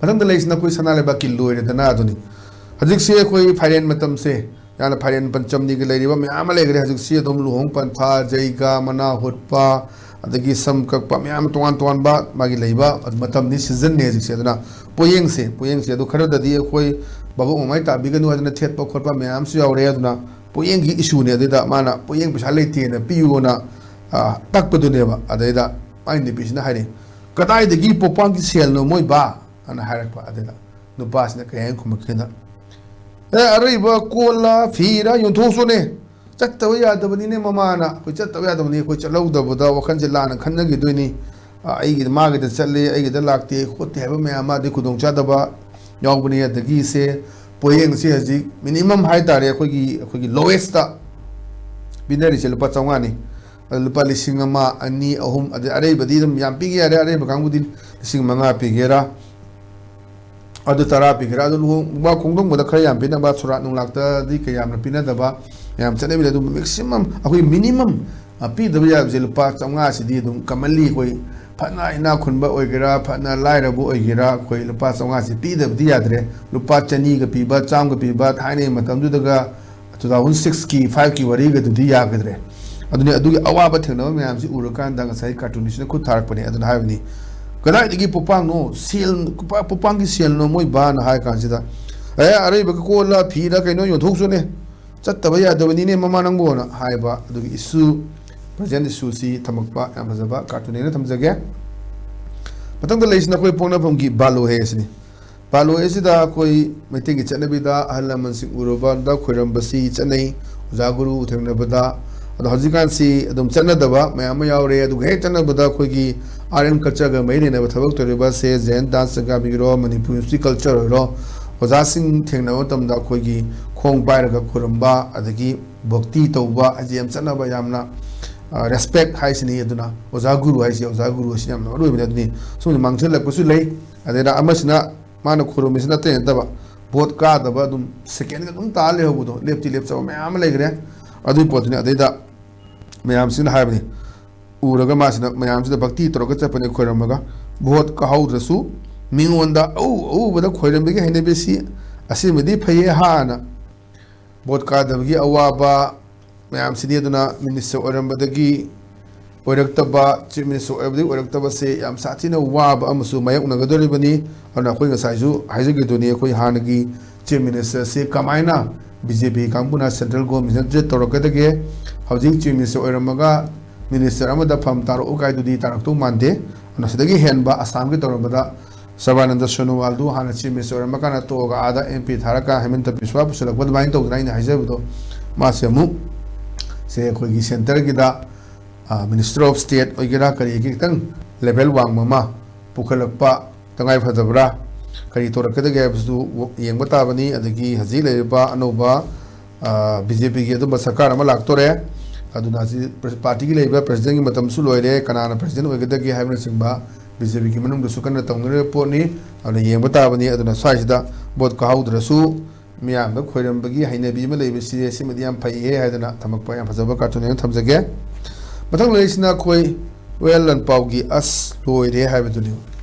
ꯃꯊꯪꯗ ꯂꯩꯔꯤꯁꯤꯅ ꯑꯩꯈꯣꯏ ꯁꯅꯥ ꯂꯩꯕꯥꯛꯀꯤ ꯂꯣꯏꯔꯦꯗꯅ ꯑꯗꯨꯅꯤ꯫ ꯍꯧꯖꯤꯛꯁꯦ ꯑꯩꯈꯣꯏ ꯐꯥꯏꯔꯦꯟ ꯃꯇꯝꯁꯦ, ꯌꯥꯝꯅ ꯐꯥꯏꯔꯦꯟ ꯄꯟꯆꯝꯅꯤꯒ ꯂꯩꯔꯤꯕ ꯃꯌꯥꯝ ꯑꯃ ꯂꯩꯈ꯭ꯔꯦ꯫ ꯍꯧꯖꯤꯛꯁꯤ ꯑꯗꯨꯝ ꯂꯨꯍꯣꯡ ꯄꯟꯊꯥ, ꯖꯩꯒ, ꯃꯅꯥ ꯍꯨꯠꯄ, ꯑꯗꯒꯤ ꯁꯝ ꯀꯛꯄ, ꯃꯌꯥꯝ ꯇꯣꯉꯥꯟ ꯇꯣꯉꯥꯟꯕ ꯃꯥꯒꯤ ꯂꯩꯕ ꯃꯇꯝꯅꯤ, ꯁꯤꯖꯟꯅꯤ ꯍꯧꯖꯤꯛꯁꯦ꯫ ꯑꯗꯨꯅ ꯄꯣꯌꯦꯡꯁꯦ, ꯄꯣꯌꯦꯡꯁꯦ ꯑꯗꯨ ꯈꯔꯗꯗꯤ ꯑꯩꯈꯣꯏ ꯚꯥꯕꯣꯛ ꯃꯃꯥꯏ ꯇꯥꯕꯤꯒꯅꯨ ꯍꯥꯏꯗꯅ ꯊꯦꯠꯄ ꯈꯣꯠꯄ ꯃꯌꯥꯝꯁꯨ ꯌꯥꯎꯔꯦ꯫ ꯑꯗꯨꯅ ꯄꯣꯌꯦꯡꯒꯤ ꯏꯁꯨꯅꯦ꯫ ꯑꯗꯨꯗ ꯃꯥꯅ ꯄꯣꯌꯦꯡ ꯄꯩꯁꯥ ꯂꯩꯇꯦꯅ ꯄꯤꯌꯨꯅ, ꯑ, ꯇꯛꯄꯗꯨꯅꯦꯕ꯫ ꯑꯗꯩꯗ ꯃꯥꯏ ꯅꯨꯄꯤꯁꯤꯅ ꯍꯥꯏꯔꯦ, "ꯀꯗꯥꯏꯗꯒꯤ ꯄꯣꯄꯥꯡꯒꯤ ꯁꯦꯜꯅꯣ ꯃꯣꯏꯕꯥ?" ꯑꯅ ꯍꯥꯏꯔꯛꯄ꯫ ꯑꯗꯨꯗ ꯅꯨꯄꯥꯁꯤꯅ ꯀꯩ ꯍꯥꯏꯅ ꯈꯨꯝꯃꯛꯀꯦꯗ, "ꯑꯦ, ꯑꯔꯩꯕ ꯀꯣꯜꯂ ꯐꯤꯔ ꯌꯣꯟꯊꯣꯛꯁꯨꯅꯦ, ꯆꯠꯇꯕ ꯌꯥꯗꯕꯅꯤꯅꯦ ꯃꯃꯥꯅ꯫ ꯑꯩꯈꯣꯏ ꯆꯠꯇꯕ ꯌꯥꯗꯕꯅꯤ, ꯑꯩꯈꯣꯏ ꯆꯠꯍꯧꯗꯕꯗ ꯋꯥꯈꯜꯁꯦ ꯂꯥꯟꯅ ꯈꯟꯅꯈꯤꯗꯣꯏꯅꯤ꯫ ꯑ, ꯑꯩꯒꯤꯗ, ꯃꯥꯒꯤꯗ ꯆꯠꯂꯦ, ꯑꯩꯒꯤꯗ ꯂꯥꯛꯇꯦ ꯈꯣꯠꯇꯦ ꯍꯥꯏꯕ ꯃꯌꯥꯝ ꯑꯃ, ꯑꯗꯩ ꯈꯨꯗꯣꯡꯆꯥꯗꯕ ꯌꯥꯎꯕꯅꯤ꯫ ꯑꯗꯒꯤ ꯁꯦ ꯄꯣꯌꯦꯡꯁꯦ ꯍꯧꯖꯤꯛ ꯃꯤꯅꯤꯃꯝ ꯍꯥꯏꯇꯥꯔꯦ, ꯑꯩꯈꯣꯏꯒꯤ, ꯑꯩꯈꯣꯏꯒꯤ ꯂꯣꯋꯦꯁꯇ ꯄꯤꯅꯔꯤꯁꯦ ꯂꯨꯄꯥ ꯆꯥꯝꯃꯉꯥꯅꯤ꯫ ꯑꯗ ꯂꯨꯄꯥ ꯂꯤꯁꯤꯡ ꯑꯃ, ꯑꯅꯤ, ꯑꯍꯨꯝ, ꯑꯗꯩ ꯑꯔꯩꯕꯗꯤ ꯑꯗꯨꯝ ꯌꯥꯝ ꯄꯤꯒꯦ ꯌꯥꯔꯦ, ꯑꯔꯩꯕ ꯀꯥꯡꯕꯨꯗꯤ ꯂꯤꯁꯤꯡ ꯃꯉꯥ ꯄꯤꯒꯦꯔꯥ, ꯑꯗꯨ ꯇꯔꯥ ꯄꯤꯒꯦꯔꯥ, ꯑꯗꯨ ꯂꯨꯍꯣꯡꯕ ꯈꯣꯡꯗꯣꯡꯕꯗ ꯈꯔ ꯌꯥꯝ ꯄꯤꯅꯕ, ꯁꯣꯔꯥꯠ ꯅꯨꯡꯂꯥꯛꯇꯗꯤ ꯀꯌꯥ ꯌꯥꯝꯅ ꯄꯤꯅꯗꯕ, ꯌꯥꯝ ꯆꯠꯅꯕꯤꯗ꯫ ꯑꯗꯨ ꯃꯦꯛꯁꯤꯃꯝ ꯑꯩꯈꯣꯏ ꯃꯤꯅꯤꯃꯝ, ꯑ, ꯄꯤꯗꯕ ꯌꯥꯕꯁꯦ ꯂꯨꯄꯥ ꯆꯥꯝꯃꯉꯥꯁꯤꯗꯤ ꯑꯗꯨꯝ ꯀꯃꯟꯂꯤ ꯑꯩꯈꯣꯏ ꯐꯅ ꯏꯅꯥꯛ ꯈꯨꯟꯕ ꯑꯣꯏꯒꯦꯔꯥ, ꯐꯅ ꯂꯥꯏꯔꯕ ꯑꯣꯏꯒꯦꯔꯥ, ꯑꯩꯈꯣꯏ ꯂꯨꯄꯥ ꯆꯥꯝꯃꯉꯥꯁꯤ ꯄꯤꯗꯕꯗꯤ ꯌꯥꯗ꯭ꯔꯦ꯫ ꯂꯨꯄꯥ ꯆꯅꯤꯒ ꯄꯤꯕ, ꯆꯥꯝꯃꯒ ꯄꯤꯕ, ꯊꯥꯏꯅꯒꯤ ꯃꯇꯝꯗꯨꯗꯒ two thousand six ꯀꯤ, five ꯀꯤ ꯋꯥꯔꯤꯒꯗꯨꯗꯤ ꯌꯥꯒꯗ꯭ꯔꯦ꯫ ꯑꯗꯨꯅꯤ, ꯑꯗꯨꯒꯤ ꯑꯋꯥꯕ ꯊꯦꯡꯅꯕ ꯃꯌꯥꯝꯁꯤ ꯎꯔꯀꯥꯟꯗ ꯉꯁꯥꯏ ꯀꯥꯔꯇꯨꯟꯁꯤꯅ ꯈꯨꯠ ꯊꯥꯔꯛꯄꯅꯦ꯫ ꯑꯗꯨꯅ ꯍꯥꯏꯕꯅꯤ, "ꯀꯗꯥꯏꯗꯒꯤ ꯄꯣꯄꯥꯡꯅꯣ? ꯁꯦꯜ, ꯄꯣꯄꯥꯡꯒꯤ ꯁꯦꯜꯅꯣ ꯃꯣꯏ ꯕꯥꯅ?" ꯍꯥꯏ ꯀꯥꯟꯁꯤꯗ, "ꯑꯦ, ꯑꯔꯩꯕꯒ ꯀꯣꯜꯂ ꯐꯤꯔ ꯀꯩꯅꯣ ꯌꯣꯟꯊꯣꯛꯁꯨꯅꯦ, ꯆꯠꯇꯕ ꯌꯥꯗꯕꯅꯤꯅꯦ ꯃꯃꯥ ꯅꯪꯕꯨꯅ" ꯍꯥꯏꯕ ꯑꯗꯨꯒꯤ ꯏꯁꯨ, ꯄ꯭ꯔꯖꯦꯟ ꯏꯁꯨꯁꯤ ꯊꯝꯃꯛꯄ ꯌꯥꯝ ꯐꯖꯕ ꯀꯥꯔꯇꯨꯟꯅꯦꯅ ꯊꯝꯖꯒꯦ꯫ ꯃꯊꯪꯗ ꯂꯩꯔꯤꯁꯤꯅ ꯑꯩꯈꯣꯏ ꯄꯣꯛꯅꯐꯝꯒꯤ ꯕꯥꯂꯨ ꯍꯦ ꯑꯁꯤꯅꯤ꯫ ꯄꯥꯂꯣꯏ ꯑꯁꯤꯗ ꯑꯩꯈꯣꯏ ꯃꯩꯇꯩꯒꯤ ꯆꯠꯅꯕꯤꯗ ꯑꯍꯜ ꯂꯃꯟꯁꯤꯡ ꯎꯔꯨꯕꯗ ꯈꯣꯏꯔꯝꯕꯁꯤ ꯆꯠꯅꯩ, ꯑꯣꯖꯥ ꯒꯨꯔꯨ ꯊꯦꯡꯅꯕꯗ꯫ ꯑꯗꯣ ꯍꯧꯖꯤꯛꯀꯥꯟꯁꯤ ꯑꯗꯨꯝ ꯆꯠꯅꯗꯕ ꯃꯌꯥꯝ ꯑꯃ ꯌꯥꯎꯔꯦ꯫ ꯑꯗꯨꯒ ꯍꯦꯛ ꯆꯠꯅꯕꯗ ꯑꯩꯈꯣꯏꯒꯤ art and culture ꯒ ꯃꯔꯤ ꯂꯩꯅꯕ ꯊꯕꯛ ꯇꯧꯔꯤꯕꯁꯦ ꯖꯌꯟ dance ꯑꯣꯏꯒꯦꯔꯣ, ꯃꯅꯤꯄꯨꯔ ꯃ꯭ꯌꯨꯖꯤꯛ ꯀꯜꯆꯔ ꯑꯣꯏꯔꯣ, ꯑꯣꯖꯥꯁꯤꯡ ꯊꯦꯡꯅꯕ ꯃꯇꯝꯗ ꯑꯩꯈꯣꯏꯒꯤ ꯈꯣꯡ ꯄꯥꯏꯔꯒ ꯈꯨꯔꯨꯝꯕ, ꯑꯗꯒꯤ ꯚꯛꯇꯤ ꯇꯧꯕ ꯍꯥꯏꯁꯦ ꯌꯥꯝ ꯆꯠꯅꯕ, ꯌꯥꯝꯅ, ꯑ, respect ꯍꯥꯏꯁꯤꯅꯤ꯫ ꯑꯗꯨꯅ ꯑꯣꯖꯥ ꯒꯨꯔꯨ ꯍꯥꯏꯁꯦ, ꯑꯣꯖꯥ ꯒꯨꯔꯨ ꯑꯁꯤ ꯌꯥꯝꯅ ꯃꯔꯨ ꯑꯣꯏꯕꯅꯤ꯫ ꯑꯗꯨꯅꯤ ꯁꯨꯝ ꯃꯥꯡꯁꯤꯜꯂꯛꯄꯁꯨ ꯂꯩ꯫ ꯑꯗꯩꯗ ꯑꯃꯁꯤꯅ ꯃꯥꯅ ꯈꯨꯔꯨꯝꯃꯤꯁꯤꯅ ꯑꯇꯩ ꯅꯠꯇꯕ, ꯚꯣꯠ ꯀꯥꯗꯕ ꯑꯗꯨꯝ second ꯒ ꯑꯗꯨꯝ ꯇꯥ ꯂꯩꯍꯧꯕꯗꯣ, ꯂꯦꯞꯇꯤ ꯂꯦꯞꯆꯕ ꯃꯌꯥꯝ ꯑꯃ ꯂꯩꯈ꯭ꯔꯦ꯫ ꯑꯗꯨꯒꯤ ꯄꯣꯠꯇꯨꯅꯤ꯫ ꯑꯗꯩꯗ ꯃꯌꯥꯝꯁꯤꯅ ꯍꯥꯏꯕꯅꯤ, ꯎꯔꯒ ꯃꯥꯁꯤꯅ ꯃꯌꯥꯝꯁꯤꯗ ꯚꯛꯇꯤ ꯇꯧꯔꯒ ꯆꯠꯄꯅꯦ, ꯈꯣꯏꯔꯝꯃꯒ꯫ ꯚꯣꯠ ꯀꯥꯍꯧꯗ꯭ꯔꯁꯨ ꯃꯤꯉꯣꯟꯗ ꯑꯎ ꯑꯎꯕꯗ ꯈꯣꯏꯔꯝꯕꯒꯤ ꯍꯩꯅꯕꯤꯁꯤ ꯑꯁꯤꯃꯗꯤ ꯐꯩꯌꯦ ꯍꯥꯏꯅ ꯚꯣꯠ ꯀꯥꯗꯕꯒꯤ ꯑꯋꯥꯕ ꯃꯌꯥꯝꯁꯤꯗꯤ꯫ ꯑꯗꯨꯅ minister ꯑꯣꯏꯔꯝꯕꯗꯒꯤ ꯑꯣꯏꯔꯛꯇꯕ, chief minister ꯑꯣꯏꯔꯕꯗꯒꯤ ꯑꯣꯏꯔꯛꯇꯕꯁꯦ ꯌꯥꯝ ꯁꯥꯊꯤꯅ ꯋꯥꯕ ꯑꯃꯁꯨ ꯃꯥꯌꯣꯛꯅꯒꯗꯧꯔꯤꯕꯅꯤ꯫ ꯑꯗꯨꯅ ꯑꯩꯈꯣꯏ ꯉꯁꯥꯏꯁꯨ ꯍꯥꯏꯖꯈꯤꯗꯨꯅꯤ, ꯑꯩꯈꯣꯏ ꯍꯥꯟꯅꯒꯤ chief minister ꯁꯤ ꯀꯃꯥꯏꯅ BJP ꯀꯥꯡꯕꯨꯅ central government ꯁꯤꯅ treat ꯇꯧꯔꯛꯀꯗꯒꯦ? ꯍꯧꯖꯤꯛ chief minister ꯑꯣꯏꯔꯝꯃꯒ minister ꯑꯃꯗ ꯐꯝ ꯇꯥꯔꯛꯎ ꯀꯥꯏꯗꯨꯗꯤ ꯇꯥꯔꯛꯇꯧ ꯃꯥꯟꯗꯦ꯫ ꯑꯗꯨꯅ ꯁꯤꯗꯒꯤ ꯍꯦꯟꯕ ꯑꯁꯥꯝꯒꯤ ꯇꯧꯔꯝꯕꯗ ꯁꯔꯕꯥꯅꯟꯗ ꯁꯣꯅꯣꯋꯥꯜꯗꯨ ꯍꯥꯟꯅ chief minister ꯑꯣꯏꯔꯝꯃ ꯀꯥꯟꯗ ꯇꯣꯛꯑꯒ ꯑꯥꯗ MP ꯊꯥꯔꯒ ꯍꯦꯃꯟꯇ ꯕꯤꯁ꯭ꯋꯥ ꯄꯨꯁꯤꯜꯂꯛꯄ ꯑꯗꯨꯃꯥꯏꯅ ꯇꯧꯗꯅ ꯑꯩꯅ ꯍꯥꯏꯖꯕꯗꯣ, ꯃꯥꯁꯦ ꯑꯃꯨꯛ ꯁꯦ ꯑꯩꯈꯣꯏꯒꯤ centre ꯒꯤꯗ, ꯑ, minister of state ꯑꯣꯏꯒꯦꯔꯥ ꯀꯔꯤꯒꯤ ꯈꯤꯇꯪ level ꯋꯥꯡꯕ ꯑꯃ ꯄꯨꯈꯠꯂꯛꯄ ꯇꯉꯥꯏ ꯐꯗꯕ꯭ꯔꯥ, ꯀꯔꯤ ꯇꯧꯔꯛꯀꯗꯒꯦ ꯍꯥꯏꯕꯁꯨ ꯌꯦꯡꯕ ꯇꯥꯕꯅꯤ꯫ ꯑꯗꯒꯤ ꯍꯧꯖꯤꯛ ꯂꯩꯔꯤꯕ ꯑꯅꯧꯕ, ꯑ, BJP ꯒꯤ ꯑꯗꯨꯝꯕ ꯁꯔꯀꯥꯔ ꯑꯃ ꯂꯥꯛꯇꯣꯔꯦ꯫ ꯑꯗꯨꯅ ꯍꯧꯖꯤꯛ party ꯒꯤ ꯂꯩꯔꯤꯕ president ꯒꯤ ꯃꯇꯝꯁꯨ ꯂꯣꯏꯔꯦ, ꯀꯅꯥꯅ president ꯑꯣꯏꯒꯗꯒꯦ ꯍꯥꯏꯕꯅꯆꯤꯡꯕ BJP ꯒꯤ ꯃꯅꯨꯡꯗꯁꯨ ꯀꯟꯅ ꯇꯧꯅꯔꯤꯕ ꯄꯣꯠꯅꯤ꯫ ꯑꯗꯨꯅ ꯌꯦꯡꯕ ꯇꯥꯕꯅꯤ꯫ ꯑꯗꯨꯅ ꯁ꯭ꯋꯥꯏꯁꯤꯗ ꯚꯣꯠ ꯀꯥꯍꯧꯗ꯭ꯔꯁꯨ ꯃꯤꯌꯥꯝꯗ ꯈꯣꯏꯔꯝꯕꯒꯤ ꯍꯩꯅꯕꯤ ꯑꯃ ꯂꯩꯕꯁꯤ, ꯁꯤꯃꯗꯤ ꯌꯥꯝ ꯐꯩꯍꯦ ꯍꯥꯏꯗꯅ ꯊꯝꯃꯛꯄ ꯌꯥꯝ ꯐꯖꯕ cartoon ꯑꯃ ꯊꯝꯖꯒꯦ꯫ ꯃꯊꯪ ꯂꯩꯔꯤꯁꯤꯅ ꯑꯩꯈꯣꯏ ꯋꯥꯌꯦꯜ ꯂꯟꯄꯥꯎꯒꯤ "ꯑꯁ ꯂꯣꯏꯔꯦ" ꯍꯥꯏꯕꯗꯨꯅꯤ꯫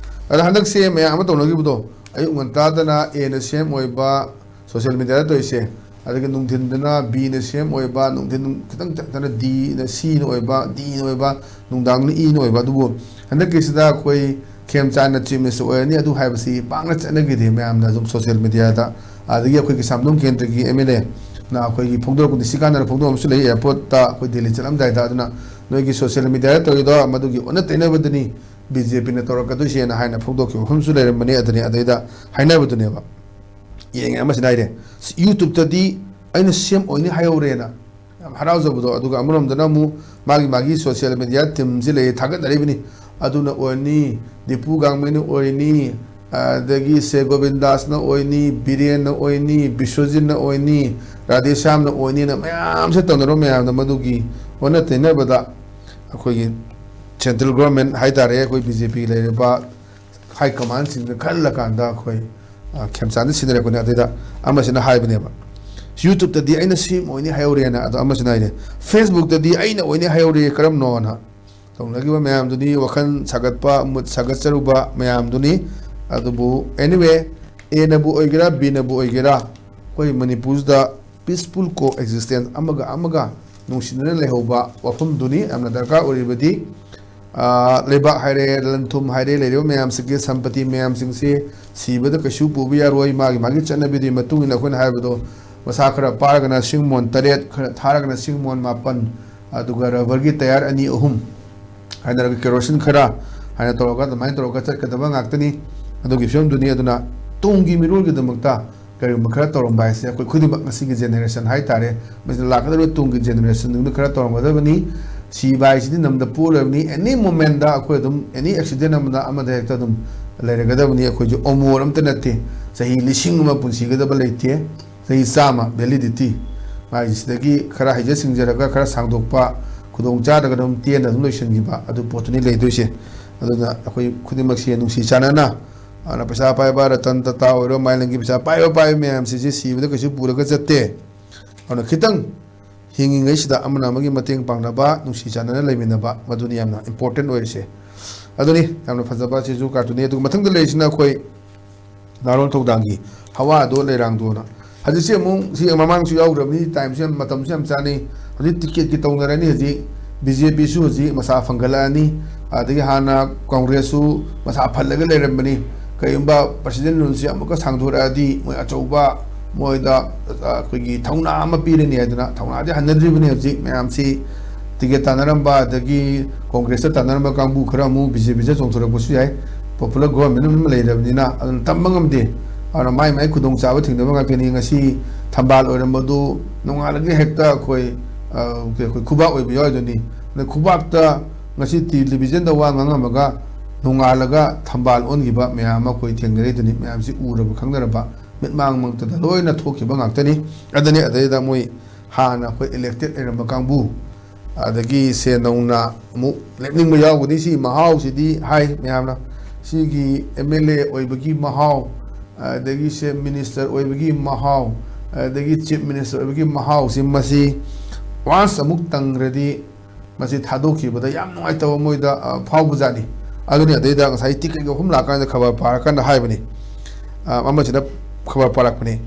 ꯑꯗ ꯍꯟꯗꯛꯁꯦ ꯃꯌꯥꯝ ꯑꯃ ꯇꯧꯅꯈꯤꯕꯗꯣ, ꯑꯌꯨꯛ ꯉꯟꯇꯥꯗꯅ A ꯅ same ꯑꯣꯏꯕ social media ꯗ ꯇꯧꯔꯤꯁꯦ, ꯑꯗꯒꯤ ꯅꯨꯡꯊꯤꯟꯗꯅ B ꯅ same ꯑꯣꯏꯕ, ꯅꯨꯡꯊꯤꯟ ꯈꯤꯇꯪ ꯆꯠꯇꯅ D ꯅ, C ꯅ ꯑꯣꯏꯕ, D ꯅ ꯑꯣꯏꯕ, ꯅꯨꯡꯗꯥꯡꯗꯅ E ꯅ ꯑꯣꯏꯕ꯫ ꯑꯗꯨꯕꯨ ꯍꯟꯗꯛꯀꯤꯁꯤꯗ ꯑꯩꯈꯣꯏ ꯈꯦꯝꯆꯥꯟꯅ chief minister ꯑꯣꯏꯔꯅꯤ, ꯑꯗꯨ ꯍꯥꯏꯕꯁꯤ ꯄꯥꯛꯅ ꯆꯠꯅꯈꯤꯗꯦ ꯃꯌꯥꯝꯅ ꯑꯗꯨꯝ social media ꯗ꯫ ꯑꯗꯒꯤ ꯑꯩꯈꯣꯏꯒꯤ ꯁꯥꯝꯗꯣꯡ ꯀꯦꯟꯗ꯭ꯔꯒꯤ MLA ꯅ ꯑꯩꯈꯣꯏꯒꯤ ꯐꯣꯡꯗꯣꯔꯛꯄ, ꯅꯤꯁꯤꯀꯥꯟꯇꯅ ꯐꯣꯡꯗꯣꯔꯛꯄ ꯑꯃꯁꯨ ꯂꯩ, airport ꯇ ꯑꯩꯈꯣꯏ ꯗꯦꯜꯂꯤ ꯆꯠꯂꯝꯗꯥꯏꯗ꯫ ꯑꯗꯨꯅ ꯅꯣꯏꯒꯤ social media ꯗ ꯇꯧꯔꯤꯗꯣ ꯃꯗꯨꯒꯤ ꯑꯣꯟꯅ ꯇꯩꯅꯕꯗꯅꯤ꯫ ꯕꯤ ꯖꯦ ꯄꯤꯅ ꯇꯧꯔꯛꯀꯗꯣꯏꯁꯦꯅ ꯍꯥꯏꯅ ꯐꯣꯡꯗꯣꯛꯈꯤꯕ ꯃꯐꯝꯁꯨ ꯂꯩꯔꯝꯕꯅꯤ꯫ ꯑꯗꯨꯅꯤ ꯑꯗꯩꯗ ꯍꯥꯏꯅꯕꯗꯨꯅꯦꯕ꯫ ꯌꯦꯡꯉꯦ, ꯑꯃꯁꯤꯅ ꯍꯥꯏꯔꯦ, "ꯌꯨꯇ꯭ꯌꯨꯕꯇꯗꯤ ꯑꯩꯅ ꯁꯤ ꯑꯦꯝ ꯑꯣꯏꯅꯤ ꯍꯥꯏꯍꯧꯔꯦꯅ ꯌꯥꯝ ꯍꯔꯥꯎꯖꯕꯗꯣ"꯫ ꯑꯗꯨꯒ ꯑꯃꯔꯣꯝꯗꯅ ꯑꯃꯨꯛ ꯃꯥꯒꯤ ꯃꯥꯒꯤ ꯁꯣꯁꯤꯌꯦꯜ ꯃꯦꯗꯤꯌꯥ ꯇꯤꯝꯁꯤ ꯂꯩ, ꯊꯥꯒꯠꯅꯔꯤꯕꯅꯤ꯫ ꯑꯗꯨꯅ ꯑꯣꯏꯅꯤ, ꯗꯤꯄꯨ ꯒꯥꯡꯃꯩꯅ ꯑꯣꯏꯅꯤ, ꯑꯗꯒꯤ ꯁꯦ ꯒꯣꯕꯤꯟꯗꯥꯁꯅ ꯑꯣꯏꯅꯤ, ꯕꯤꯔꯦꯟꯅ ꯑꯣꯏꯅꯤ, ꯕꯤꯁ꯭ꯋꯖꯤꯠꯅ ꯑꯣꯏꯅꯤ, ꯔꯥꯙꯦꯁ꯭ꯌꯥꯝꯅ ꯑꯣꯏꯅꯤꯅ ꯃꯌꯥꯝꯁꯦ ꯇꯧꯅꯔꯣ ꯃꯌꯥꯝꯅ꯫ ꯃꯗꯨꯒꯤ ꯑꯣꯟꯅ ꯇꯩꯅꯕꯗ ꯑꯩꯈꯣꯏꯒꯤ ꯁꯦꯟꯇ꯭ꯔꯦꯜ ꯒꯣꯔꯃꯦꯟ ꯍꯥꯏꯇꯥꯔꯦ, ꯑꯩꯈꯣꯏ ꯕꯤ ꯖꯦ ꯄꯤ ꯂꯩꯔꯤꯕ ꯍꯥꯏ ꯀꯃꯥꯟꯁꯤꯡꯗ ꯈꯜꯂꯀꯥꯟꯗ ꯑꯩꯈꯣꯏ, ꯑ, ꯈꯦꯝꯆꯥꯟꯗ ꯁꯤꯟꯅꯔꯛꯄꯅꯦ꯫ ꯑꯗꯨꯗ ꯑꯃꯁꯤꯅ ꯍꯥꯏꯕꯅꯦꯕ, "ꯌꯨꯇ꯭ꯌꯨꯕꯇꯗꯤ ꯑꯩꯅ ꯁꯤ ꯑꯦꯝ ꯑꯣꯏꯅꯤ ꯍꯥꯏꯍꯧꯔꯦꯅ"꯫ ꯑꯗꯣ ꯑꯃꯁꯤꯅ ꯍꯥꯏꯔꯦ, "ꯐꯦꯁꯕꯨꯛꯇꯗꯤ ꯑꯩꯅ ꯑꯣꯏꯅꯤ ꯍꯥꯏꯍꯧꯔꯦ, ꯀꯔꯝꯅꯣꯅ?" ꯇꯧꯅꯈꯤꯕ ꯃꯌꯥꯝꯗꯨꯅꯤ, ꯋꯥꯈꯜ ꯁꯥꯒꯠꯄ, ꯃꯨꯠ ꯁꯥꯒꯠꯆꯔꯨꯕ ꯃꯌꯥꯝꯗꯨꯅꯤ꯫ ꯑꯗꯨꯕꯨ anyway, ꯑꯦꯅꯕꯨ ꯑꯣꯏꯒꯦꯔꯥ, ꯕꯤꯅꯕꯨ ꯑꯣꯏꯒꯦꯔꯥ, ꯑꯩꯈꯣꯏ ꯃꯅꯤꯄꯨꯔꯁꯤꯗ peaceful co existence, ꯑꯃꯒ ꯑꯃꯒ ꯅꯨꯡꯁꯤꯅꯅ ꯂꯩꯍꯧꯕ ꯋꯥꯐꯝꯗꯨꯅꯤ ꯌꯥꯝꯅ ꯗꯔꯀꯥꯔ ꯑꯣꯏꯔꯤꯕꯗꯤ꯫ ꯑꯥ, ꯂꯩꯕꯥꯛ ꯍꯥꯏꯔꯦ, ꯂꯟ ꯊꯨꯝ ꯍꯥꯏꯔꯦ, ꯂꯩꯔꯤꯕ ꯃꯌꯥꯝꯁꯤꯡꯁꯦ, ꯁꯝꯄꯇꯤ ꯃꯌꯥꯝꯁꯤꯡꯁꯦ ꯁꯤꯕꯗ ꯀꯩꯁꯨ ꯄꯨꯕ ꯌꯥꯔꯣꯏ꯫ ꯃꯥꯒꯤ ꯃꯥꯒꯤ ꯆꯠꯅꯕꯤꯗꯨꯒꯤ ꯃꯇꯨꯡ ꯏꯟꯅ ꯑꯩꯈꯣꯏꯅ ꯍꯥꯏꯕꯗꯣ, ꯃꯁꯥ ꯈꯔ ꯄꯥꯔꯒꯅ ꯁꯤꯡꯃꯣꯟ ꯇꯔꯦꯠ, ꯈꯔ ꯊꯥꯔꯒꯅ ꯁꯤꯡꯃꯣꯟ ꯃꯥꯄꯟ, ꯑꯗꯨꯒ ꯔꯕꯔꯒꯤ ꯇꯌꯥꯔ ꯑꯅꯤ ꯑꯍꯨꯝ ꯍꯥꯏꯅꯔꯒ, ꯀꯦꯔꯣꯁꯤꯟ ꯈꯔ ꯍꯥꯏꯅ ꯇꯧꯔꯒ ꯑꯗꯨꯃꯥꯏꯅ ꯇꯧꯔꯒ ꯆꯠꯀꯗꯕ ꯉꯥꯛꯇꯅꯤ꯫ ꯑꯗꯨꯒꯤ ꯐꯤꯕꯝꯗꯨꯅꯤ꯫ ꯑꯗꯨꯅ ꯇꯨꯡꯒꯤ ꯃꯤꯔꯣꯜꯒꯤꯗꯃꯛꯇ ꯀꯔꯤꯒꯨꯝꯕ ꯈꯔ ꯇꯧꯔꯝꯕ ꯍꯥꯏꯁꯦ, ꯑꯩꯈꯣꯏ ꯈꯨꯗꯤꯡꯃꯛ ꯉꯁꯤꯒꯤ ꯖꯦꯅꯦꯔꯦꯁꯟ ꯍꯥꯏꯇꯥꯔꯦ, ꯃꯁꯤꯗ ꯂꯥꯛꯀꯗꯧꯔꯤꯕ ꯇꯨꯡꯒꯤ ꯖꯦꯅꯦꯔꯦꯁꯟꯗꯨꯅ ꯈꯔ ꯇꯧꯔꯝꯒꯗꯕꯅꯤ꯫ ꯁꯤꯕ ꯍꯥꯏꯁꯤꯗꯤ ꯅꯝꯗ ꯄꯣꯛꯂꯣꯏꯕꯅꯤ꯫ Any moment ꯑꯩꯈꯣꯏ ꯑꯗꯨꯝ, any accident ꯑꯃꯗ, ꯑꯃꯗ ꯍꯦꯛꯇ ꯑꯗꯨꯝ ꯂꯩꯔꯒꯗꯕꯅꯤ꯫ ꯑꯩꯈꯣꯏꯁꯨ ꯑꯃꯣꯔ ꯑꯝꯇ ꯅꯠꯇꯦ, ꯆꯍꯤ ꯂꯤꯁꯤꯡ ꯑꯃ ꯄꯨꯟꯁꯤꯒꯗꯕ ꯂꯩꯇꯦ꯫ ꯆꯍꯤ ꯆꯥꯝꯃ validity꯫ ꯃꯥꯒꯤ ꯁꯤꯗꯒꯤ ꯈꯔ ꯍꯩꯖ ꯁꯤꯡꯖꯔꯒ ꯈꯔ ꯁꯥꯡꯗꯣꯛꯄ, ꯈꯨꯗꯣꯡ ꯆꯥꯗ꯭ꯔꯒꯅ ꯑꯗꯨꯝ ꯇꯦꯟꯅ ꯑꯗꯨꯝ ꯂꯣꯏꯁꯤꯟꯈꯤꯕ, ꯑꯗꯨ ꯄꯣꯠꯇꯨꯅꯤ ꯂꯩꯗꯣꯏꯁꯦ꯫ ꯑꯗꯨꯅ ꯑꯩꯈꯣꯏ ꯈꯨꯗꯤꯡꯃꯛꯁꯦ ꯅꯨꯡꯁꯤ ꯆꯥꯟꯅꯅ, ꯑꯗꯨꯅ ꯄꯩꯁꯥ ꯄꯥꯏꯕ ꯔꯇꯟ ꯇꯥꯇꯥ ꯑꯣꯏꯔꯣ, ꯃꯥꯂꯦꯝꯒꯤ ꯄꯩꯁꯥ ꯄꯥꯏꯕ ꯄꯥꯏꯕ ꯃꯌꯥꯝꯁꯤꯁꯦ ꯁꯤꯕꯗ ꯀꯩꯁꯨ ꯄꯨꯔꯒ ꯆꯠꯇꯦ꯫ ꯑꯗꯨꯅ ꯈꯤꯇꯪ ꯍꯤꯡꯉꯤꯉꯩꯁꯤꯗ ꯑꯃꯅ ꯑꯃꯒꯤ ꯃꯇꯦꯡ ꯄꯥꯡꯅꯕ, ꯅꯨꯡꯁꯤ ꯆꯥꯟꯅꯅ ꯂꯩꯃꯤꯟꯅꯕ, ꯃꯗꯨꯅꯤ ꯌꯥꯝꯅ important ꯑꯣꯏꯔꯤꯁꯦ꯫ ꯑꯗꯨꯅꯤ ꯌꯥꯝꯅ ꯐꯖꯕ ꯁꯤꯁꯨ ꯀꯥꯔꯇꯨꯟꯅꯤ꯫ ꯑꯗꯨꯒ ꯃꯊꯪꯗ ꯂꯩꯔꯤꯁꯤꯅ ꯑꯩꯈꯣꯏ ꯅꯥꯔꯣꯟ ꯊꯧꯗꯥꯡꯒꯤ ꯍꯋꯥꯗꯣ ꯂꯩꯔꯥꯡꯗꯣꯅ꯫ ꯍꯧꯖꯤꯛꯁꯦ ꯑꯃꯨꯛ ꯁꯤ ꯃꯃꯥꯡꯁꯨ ꯌꯥꯎꯈ꯭ꯔꯕꯅꯤ, ꯇꯥꯏꯝꯁꯨ ꯌꯥꯝ, ꯃꯇꯝꯁꯨ ꯌꯥꯝ ꯆꯥꯅꯩ꯫ ꯍꯧꯖꯤꯛ ꯇꯤꯀꯦꯠꯀꯤ ꯇꯧꯅꯔꯅꯤ꯫ ꯍꯧꯖꯤꯛ ꯕꯤ ꯖꯦ ꯄꯤꯁꯨ ꯍꯧꯖꯤꯛ ꯃꯁꯥ ꯐꯪꯒꯠꯂꯛꯑꯅꯤ, ꯑꯗꯒꯤ ꯍꯥꯟꯅ ꯀꯣꯡꯒ꯭ꯔꯦꯁꯁꯨ ꯃꯁꯥ ꯐꯜꯂꯒ ꯂꯩꯔꯝꯕꯅꯤ꯫ ꯀꯔꯤꯒꯨꯝꯕ ꯄ꯭ꯔꯁꯤꯗꯦꯟ ꯔꯨꯜꯁꯤ ꯑꯃꯨꯛꯀ ꯁꯥꯡꯗꯣꯔꯛꯑꯗꯤ ꯃꯣꯏ ꯑꯆꯧꯕ, ꯃꯣꯏꯗ, ꯑ, ꯑꯩꯈꯣꯏꯒꯤ ꯊꯧꯅꯥ ꯑꯃ ꯄꯤꯔꯅꯤ ꯍꯥꯏꯗꯅ, ꯊꯧꯅꯥꯗꯤ ꯍꯟꯅꯗ꯭ꯔꯤꯕꯅꯤ ꯍꯧꯖꯤꯛ ꯃꯌꯥꯝꯁꯤ꯫ ꯇꯤꯀꯦꯠ ꯇꯥꯟꯅꯔꯝꯕ, ꯑꯗꯒꯤ ꯀꯣꯡꯒ꯭ꯔꯦꯁꯇ ꯇꯥꯟꯅꯔꯝꯕ ꯀꯥꯡꯕꯨ ꯈꯔ ꯑꯃꯨꯛ ꯕꯤ ꯖꯦ ꯄꯤꯗ ꯆꯣꯡꯊꯣꯔꯛꯄꯁꯨ ꯌꯥꯏ꯫ ꯄꯣꯄꯨꯂꯔ ꯒꯣꯚꯔꯟꯃꯦꯟ ꯑꯃ ꯂꯩꯔꯕꯅꯤꯅ ꯑꯗꯨꯅ ꯇꯝꯕ ꯉꯝꯗꯦ꯫ ꯑꯗꯨꯅ ꯃꯥꯏ ꯃꯥꯏ ꯈꯨꯗꯣꯡꯆꯥꯕ ꯊꯦꯡꯅꯕ ꯉꯥꯛꯇꯅꯤ꯫ ꯉꯁꯤ ꯊꯝꯕꯥꯜ ꯑꯣꯏꯔꯝꯕꯗꯨ ꯅꯣꯡꯉꯥꯜꯂꯒ ꯍꯦꯛꯇ ꯑꯩꯈꯣꯏ, ꯑ, ꯑꯩꯈꯣꯏ ꯈꯨꯕꯥꯛ ꯑꯣꯏꯕ ꯌꯥꯎꯔꯤꯗꯨꯅꯤ꯫ ꯑꯗ ꯈꯨꯕꯥꯛꯇ ꯉꯁꯤ ꯇꯤ-, ꯇꯦꯂꯤꯚꯤꯖꯟꯗ ꯋꯥ ꯉꯥꯡꯉꯝꯃꯒ ꯅꯣꯡꯉꯥꯜꯂꯒ ꯊꯝꯕꯥꯜ ꯑꯣꯟꯈꯤꯕ ꯃꯌꯥꯝ ꯑꯃ ꯑꯩꯈꯣꯏ ꯊꯦꯡꯅꯔꯤꯗꯨꯅꯤ꯫ ꯃꯌꯥꯝꯁꯤ ꯎꯔꯕ ꯈꯪꯅꯔꯕ ꯃꯤꯠꯃꯥꯡꯃꯛꯇꯗ ꯂꯣꯏꯅ ꯊꯣꯛꯈꯤꯕ ꯉꯥꯛꯇꯅꯤ꯫ ꯑꯗꯨꯅꯤ ꯑꯗꯩꯗ ꯃꯣꯏ ꯍꯥꯟꯅ ꯑꯩꯈꯣꯏ ꯏꯂꯦꯛꯇꯦꯠ ꯂꯩꯔꯝꯕ ꯀꯥꯡꯕꯨ, ꯑꯗꯒꯤ ꯁꯦ ꯅꯧꯅ ꯑꯃꯨꯛ ꯂꯦꯞꯅꯤꯡꯕ ꯌꯥꯎꯒꯅꯤ꯫ ꯁꯤ ꯃꯍꯥꯎꯁꯤꯗꯤ ꯍꯥꯏ ꯃꯌꯥꯝꯅ, ꯁꯤꯒꯤ ꯑꯦꯝ ꯑꯦꯜ ꯑꯦ ꯑꯣꯏꯕꯒꯤ ꯃꯍꯥꯎ, ꯑꯗꯒꯤ ꯁꯦ ꯃꯤꯅꯤꯁꯇꯔ ꯑꯣꯏꯕꯒꯤ ꯃꯍꯥꯎ, ꯑꯗꯒꯤ ꯆꯤꯐ ꯃꯤꯅꯤꯁꯇꯔ ꯑꯣꯏꯕꯒꯤ ꯃꯍꯥꯎꯁꯤ, ꯃꯁꯤ ꯋꯥꯟꯁ ꯑꯃꯨꯛ ꯇꯪꯈ꯭ꯔꯗꯤ ꯃꯁꯤ ꯊꯥꯗꯣꯛꯈꯤꯕꯗ ꯌꯥꯝ ꯅꯨꯡꯉꯥꯏꯇꯕ ꯃꯣꯏꯗ, ꯑ, ꯐꯥꯎꯕꯖꯥꯠꯅꯤ꯫ ꯑꯗꯨꯅꯤ ꯑꯗꯩꯗ ꯉꯁꯥꯏ ꯇꯤꯀꯦꯠ ꯑꯍꯨꯝ ꯂꯥꯛꯀꯥꯟꯗ ꯈꯕꯔ ꯄꯥꯔꯀꯥꯟꯗ ꯍꯥꯏꯕꯅꯤ꯫ ꯑ, ꯑꯃꯁꯤꯅ ꯈꯕꯔ ꯄꯥꯔꯛꯄꯅꯤ,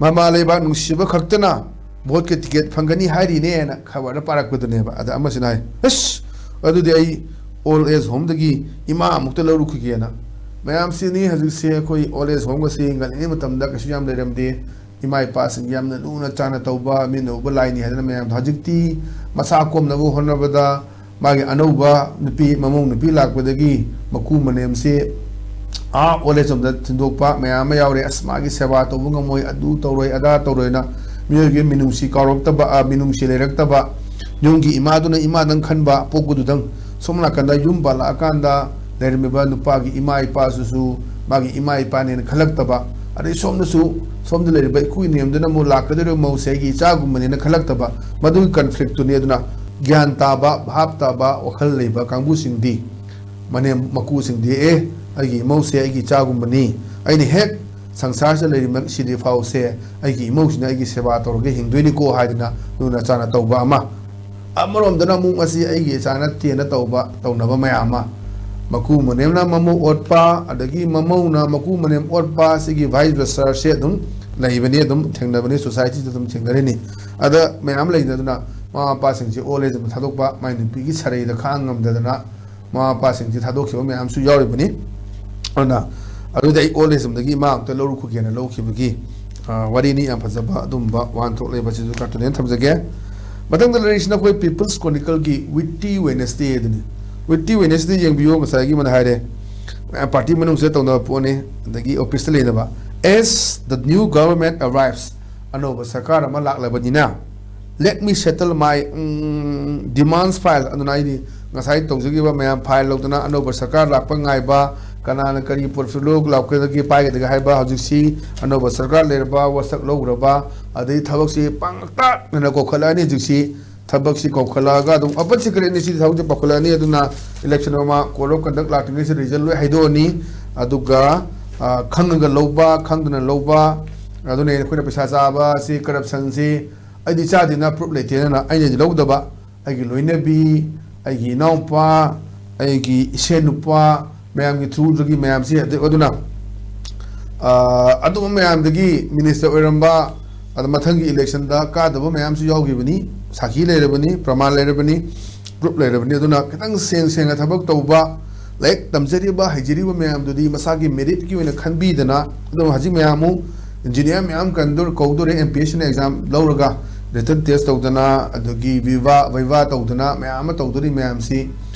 "ꯃꯃꯥ ꯂꯩꯕꯥꯛ ꯅꯨꯡꯁꯤꯕ ꯈꯛꯇꯅ ꯚꯣꯠꯀꯤ ꯇꯤꯀꯦꯠ ꯐꯪꯒꯅꯤ ꯍꯥꯏꯔꯤꯅꯦꯅ" ꯈꯕꯔꯗ ꯄꯥꯔꯛꯄꯗꯨꯅꯦꯕ꯫ ꯑꯗ ꯑꯃꯁꯤꯅ ꯍꯥꯏ, "ꯑꯁ, ꯑꯗꯨꯗꯤ ꯑꯩ ꯑꯣꯜ ꯑꯦꯖ ꯍꯣꯝꯗꯒꯤ ꯏꯃꯥ ꯑꯃꯨꯛꯇ ꯂꯧꯔꯨꯈꯤꯒꯦꯅ"꯫ ꯃꯌꯥꯝꯁꯤꯅꯤ ꯍꯧꯖꯤꯛꯁꯦ ꯑꯩꯈꯣꯏ ꯑꯣꯜ ꯑꯦꯖ ꯍꯣꯝꯒꯁꯤ ꯉꯜꯂꯤꯉꯩ ꯃꯇꯝꯗ ꯀꯩꯁꯨ ꯌꯥꯝ ꯂꯩꯔꯝꯗꯦ꯫ ꯏꯃꯥ ꯏꯄꯥꯁꯤꯡ ꯌꯥꯝꯅ ꯂꯨꯅ ꯆꯥꯟꯅ ꯇꯧꯕ, ꯃꯤꯅ ꯎꯕ ꯂꯥꯏꯅꯤ ꯍꯥꯏꯗꯅ ꯃꯌꯥꯝꯗꯣ꯫ ꯍꯧꯖꯤꯛꯇꯤ ꯃꯁꯥ ꯀꯣꯝꯅꯕ ꯍꯣꯠꯅꯕꯗ ꯃꯥꯒꯤ ꯑꯅꯧꯕ ꯅꯨꯄꯤ, ꯃꯃꯧ ꯅꯨꯄꯤ ꯂꯥꯛꯄꯗꯒꯤ ꯃꯀꯨ ꯃꯅꯦꯝꯁꯦ ꯑꯥ ꯑꯣꯜ ꯑꯦꯖ ꯍꯣꯝꯗ ꯊꯤꯟꯗꯣꯛꯄ ꯃꯌꯥꯝ ꯑꯃ ꯌꯥꯎꯔꯦ꯫ "ꯑꯁ, ꯃꯥꯒꯤ ꯁꯦꯕꯥ ꯇꯧꯕ ꯉꯝꯃꯣꯏ, ꯑꯗꯨ ꯇꯧꯔꯣꯏ, ꯑꯗꯥ ꯇꯧꯔꯣꯏꯅ", ꯃꯤꯑꯣꯏꯒꯤ ꯃꯤꯅꯨꯡꯁꯤ ꯀꯥꯎꯔꯛꯇꯕ, ꯑ, ꯃꯤꯅꯨꯡꯁꯤ ꯂꯩꯔꯛꯇꯕ, ꯌꯨꯝꯒꯤ ꯏꯃꯥꯗꯨꯅ ꯏꯃꯥꯗꯪ ꯈꯟꯕ, ꯄꯣꯛꯄꯗꯨꯗꯪ꯫ ꯁꯣꯝ ꯅꯥꯀꯟꯗ ꯌꯨꯝ ꯄꯥꯜꯂꯛꯑꯀꯥꯟꯗ ꯂꯩꯔꯝꯃꯤꯕ ꯅꯨꯄꯥꯒꯤ ꯏꯃꯥ ꯏꯄꯥꯁꯤꯁꯨ ꯃꯥꯒꯤ ꯏꯃꯥ ꯏꯄꯥꯅꯦꯅ ꯈꯜꯂꯛꯇꯕ, ꯑꯗꯩ ꯁꯣꯝꯗꯁꯨ, ꯁꯣꯝꯗ ꯂꯩꯔꯤꯕ ꯏꯀꯨꯏ ꯏꯅꯦꯝꯗꯨꯅ ꯑꯃꯨꯛ ꯂꯥꯛꯀꯗꯧꯔꯤꯕ ꯃꯧꯁꯦ ꯑꯩꯒꯤ ꯏꯆꯥꯒꯨꯝꯕꯅꯦꯅ ꯈꯜꯂꯛꯇꯕ, ꯃꯗꯨꯒꯤ ꯀꯟꯐ꯭ꯂꯤꯛꯇꯨꯅꯤ꯫ ꯑꯗꯨꯅ ꯒ꯭ꯌꯥꯟ ꯇꯥꯕ, ꯚꯥꯞ ꯇꯥꯕ ꯋꯥꯈꯜ ꯂꯩꯕ ꯀꯥꯡꯕꯨꯁꯤꯡꯗꯤ, ꯃꯅꯦꯝ ꯃꯀꯨꯁꯤꯡꯗꯤ, "ꯑꯦ, ꯑꯩꯒꯤ ꯏꯃꯧꯁꯦ ꯑꯩꯒꯤ ꯏꯆꯥꯒꯨꯝꯕꯅꯤ, ꯑꯩꯅ ꯍꯦꯛ ꯁꯪꯁꯥꯔꯁꯤꯗ ꯂꯩꯔꯤꯕ ꯁꯤꯗ꯭ꯔꯤ ꯐꯥꯎꯁꯦ ꯑꯩꯒꯤ ꯏꯃꯧꯁꯤꯅ ꯑꯩꯒꯤ ꯁꯦꯕꯥ ꯇꯧꯔꯒ ꯍꯤꯡꯗꯣꯏꯅꯤꯀꯣ" ꯍꯥꯏꯗꯅ ꯂꯨꯅ ꯆꯥꯟꯅ ꯇꯧꯕ ꯑꯃ꯫ ꯑꯃꯔꯣꯝꯗꯅ ꯑꯃꯨꯛ ꯃꯁꯤ ꯑꯩꯒꯤ ꯏꯆꯥ ꯅꯠꯇꯦꯅ ꯇꯧꯕ, ꯇꯧꯅꯕ ꯃꯌꯥꯝ ꯑꯃ, ꯃꯀꯨ ꯃꯅꯦꯝꯅ ꯃꯃꯧ ꯑꯣꯠꯄ, ꯑꯗꯒꯤ ꯃꯃꯧꯅ ꯃꯀꯨ ꯃꯅꯦꯝ ꯑꯣꯠꯄ, ꯁꯤꯒꯤ vice versaꯁꯦ ꯑꯗꯨꯝ ꯂꯩꯕꯅꯤ, ꯑꯗꯨꯝ ꯊꯦꯡꯅꯕꯅꯤ, ꯁꯣꯁꯥꯏꯇꯤꯗ ꯑꯗꯨꯝ ꯊꯦꯡꯅꯔꯤꯅꯤ꯫ ꯑꯗ ꯃꯌꯥꯝ ꯂꯩꯅꯗꯅ ꯃꯃꯥ ꯃꯄꯥꯁꯤꯡꯁꯦ ꯑꯣꯜ ꯑꯦꯖ ꯑꯃ ꯊꯥꯗꯣꯛꯄ, ꯃꯥꯏ ꯅꯨꯄꯤꯒꯤ ꯁꯔꯩꯗ ꯈꯥꯡ ꯉꯝꯗꯗꯅ ꯃꯃꯥ ꯃꯄꯥꯁꯤꯡꯁꯦ ꯊꯥꯗꯣꯛꯈꯤꯕ ꯃꯌꯥꯝꯁꯨ ꯌꯥꯎꯔꯤꯕꯅꯤ꯫ ꯑꯗꯨꯅ ꯑꯗꯨꯗꯤ ꯑꯩ ꯑꯣꯜ ꯑꯦꯖ ꯍꯣꯝꯗꯒꯤ ꯏꯃꯥ ꯑꯃꯨꯛꯇ ꯂꯧꯔꯨꯈꯤꯒꯦꯅ ꯂꯧꯈꯤꯕꯒꯤ, ꯑ, ꯋꯥꯔꯤꯅꯤ꯫ ꯌꯥꯝ ꯐꯖꯕ ꯑꯗꯨꯝꯕ ꯋꯥꯍꯟꯊꯣꯛ ꯂꯩꯕꯁꯤꯁꯨ ꯀꯥꯔꯇꯨꯟꯅꯦꯅ ꯊꯝꯖꯒꯦ꯫ ꯃꯊꯪꯗ ꯂꯩꯔꯤꯁꯤꯅ ꯑꯩꯈꯣꯏ People's Chronicleꯒꯤ Witty Wednesday ꯑꯗꯨꯅꯤ꯫ Witty Wednesday ꯌꯦꯡꯕꯤꯌꯨ, ꯉꯁꯥꯏꯒꯤ ꯑꯃꯅ ꯍꯥꯏꯔꯦ, ꯃꯌꯥꯝ ꯄꯥꯔꯇꯤ ꯃꯅꯨꯡꯁꯤꯗ ꯇꯧꯅꯕ ꯄꯣꯠꯅꯤ, ꯑꯗꯒꯤ ꯑꯣꯐꯤꯁꯇ ꯂꯩꯅꯕ꯫ As the new government arrives, ꯑꯅꯧꯕ ꯁꯔꯀꯥꯔ ꯑꯃ ꯂꯥꯛꯂꯕꯅꯤꯅ, let me settle my, um, demands file, ꯑꯗꯨꯅ ꯑꯩꯗꯤ ꯉꯁꯥꯏ ꯇꯧꯖꯈꯤꯕ ꯃꯌꯥꯝ ꯐꯥꯏꯜ ꯂꯧꯗꯅ ꯑꯅꯧꯕ ꯁꯔꯀꯥꯔ ꯂꯥꯛꯄ ꯉꯥꯏꯕ, ꯀꯅꯥꯅ ꯀꯔꯤ ꯄꯣꯔꯠꯐꯣꯂꯤꯑꯣ ꯂꯥꯛꯀꯗꯒꯦ, ꯄꯥꯏꯒꯗꯒꯦ ꯍꯥꯏꯕ, ꯍꯧꯖꯤꯛꯁꯤ ꯑꯅꯧꯕ ꯁꯔꯀꯥꯔ ꯂꯩꯔꯕ, ꯋꯥꯁꯛ ꯂꯧꯈ꯭ꯔꯕ, ꯑꯗꯩ ꯊꯕꯛꯁꯤ ꯄꯥꯡꯇꯛꯅꯅ ꯀꯧꯈꯠꯂꯛꯑꯅꯤ꯫ ꯍꯧꯖꯤꯛꯁꯤ ꯊꯕꯛꯁꯤ ꯀꯧꯈꯠꯂꯛꯑꯒ ꯑꯗꯨꯝ open secretꯅꯤ, ꯁꯤꯗꯤ ꯊꯕꯛꯁꯤ ꯀꯧꯈꯠꯂꯛꯑꯅꯤ꯫ ꯑꯗꯨꯅ election ꯃꯃꯥꯡ code of conduct ꯂꯥꯛꯇ꯭ꯔꯤꯉꯩꯁꯤ result ꯂꯣꯏ ꯍꯥꯏꯗꯣꯛꯑꯅꯤ꯫ ꯑꯗꯨꯒ, ꯑ, ꯈꯪꯉꯒ ꯂꯧꯕ, ꯈꯪꯗꯅ ꯂꯧꯕ, ꯑꯗꯨꯅ ꯑꯩꯈꯣꯏꯅ ꯄꯩꯁꯥ ꯆꯥꯕꯁꯤ, corruptionꯁꯤ, ꯑꯩꯗꯤ ꯆꯥꯗꯦꯅ proof ꯂꯩꯇꯦꯅ ꯑꯩꯅꯗꯤ ꯂꯧꯗꯕ, ꯑꯩꯒꯤ ꯂꯣꯏꯅꯕꯤ, ꯑꯩꯒꯤ ꯏꯅꯥꯎꯄꯥ, ꯑꯩꯒꯤ ꯏꯁꯦꯟ ꯅꯨꯄꯥ, ꯃꯌꯥꯝꯒꯤ throughꯗꯒꯤ ꯃꯌꯥꯝꯁꯤ, ꯑꯗꯨ-, ꯑꯗꯨꯅ, ꯑ, ꯑꯗꯨꯝꯕ ꯃꯌꯥꯝꯗꯒꯤ minister ꯑꯣꯏꯔꯝꯕ, ꯑꯗ ꯃꯊꯪꯒꯤ electionꯗ ꯀꯥꯗꯕ ꯃꯌꯥꯝꯁꯨ ꯌꯥꯎꯈꯤꯕꯅꯤ, ꯁꯥꯈꯤ ꯂꯩꯔꯕꯅꯤ, ꯄ꯭ꯔꯃꯥꯟ ꯂꯩꯔꯕꯅꯤ, proof ꯂꯩꯔꯕꯅꯤ꯫ ꯑꯗꯨꯅ ꯈꯤꯇꯪ ꯁꯦꯡ ꯁꯦꯡꯅ ꯊꯕꯛ ꯇꯧꯕ, ꯂꯥꯏꯔꯤꯛ ꯇꯝꯖꯔꯤꯕ, ꯍꯩꯖꯔꯤꯕ ꯃꯌꯥꯝꯗꯨꯗꯤ ꯃꯁꯥꯒꯤ meritꯀꯤ ꯑꯣꯏꯅ ꯈꯟꯕꯤꯗꯅ, ꯑꯗꯨꯝ ꯍꯧꯖꯤꯛ ꯃꯌꯥꯝ ꯑꯃꯨꯛ engineer ꯃꯌꯥꯝ ꯀꯟꯗꯣꯔ-, ꯀꯧꯗꯣꯔꯦ, MPSCꯅ exam ꯂꯧꯔꯒ written test ꯇꯧꯗꯅ, ꯑꯗꯒꯤ viva, viva ꯇꯧꯗꯅ ꯃꯌꯥꯝ ꯑꯃ ꯇꯧꯗꯣꯔꯤ ꯃꯌꯥꯝꯁꯤ꯫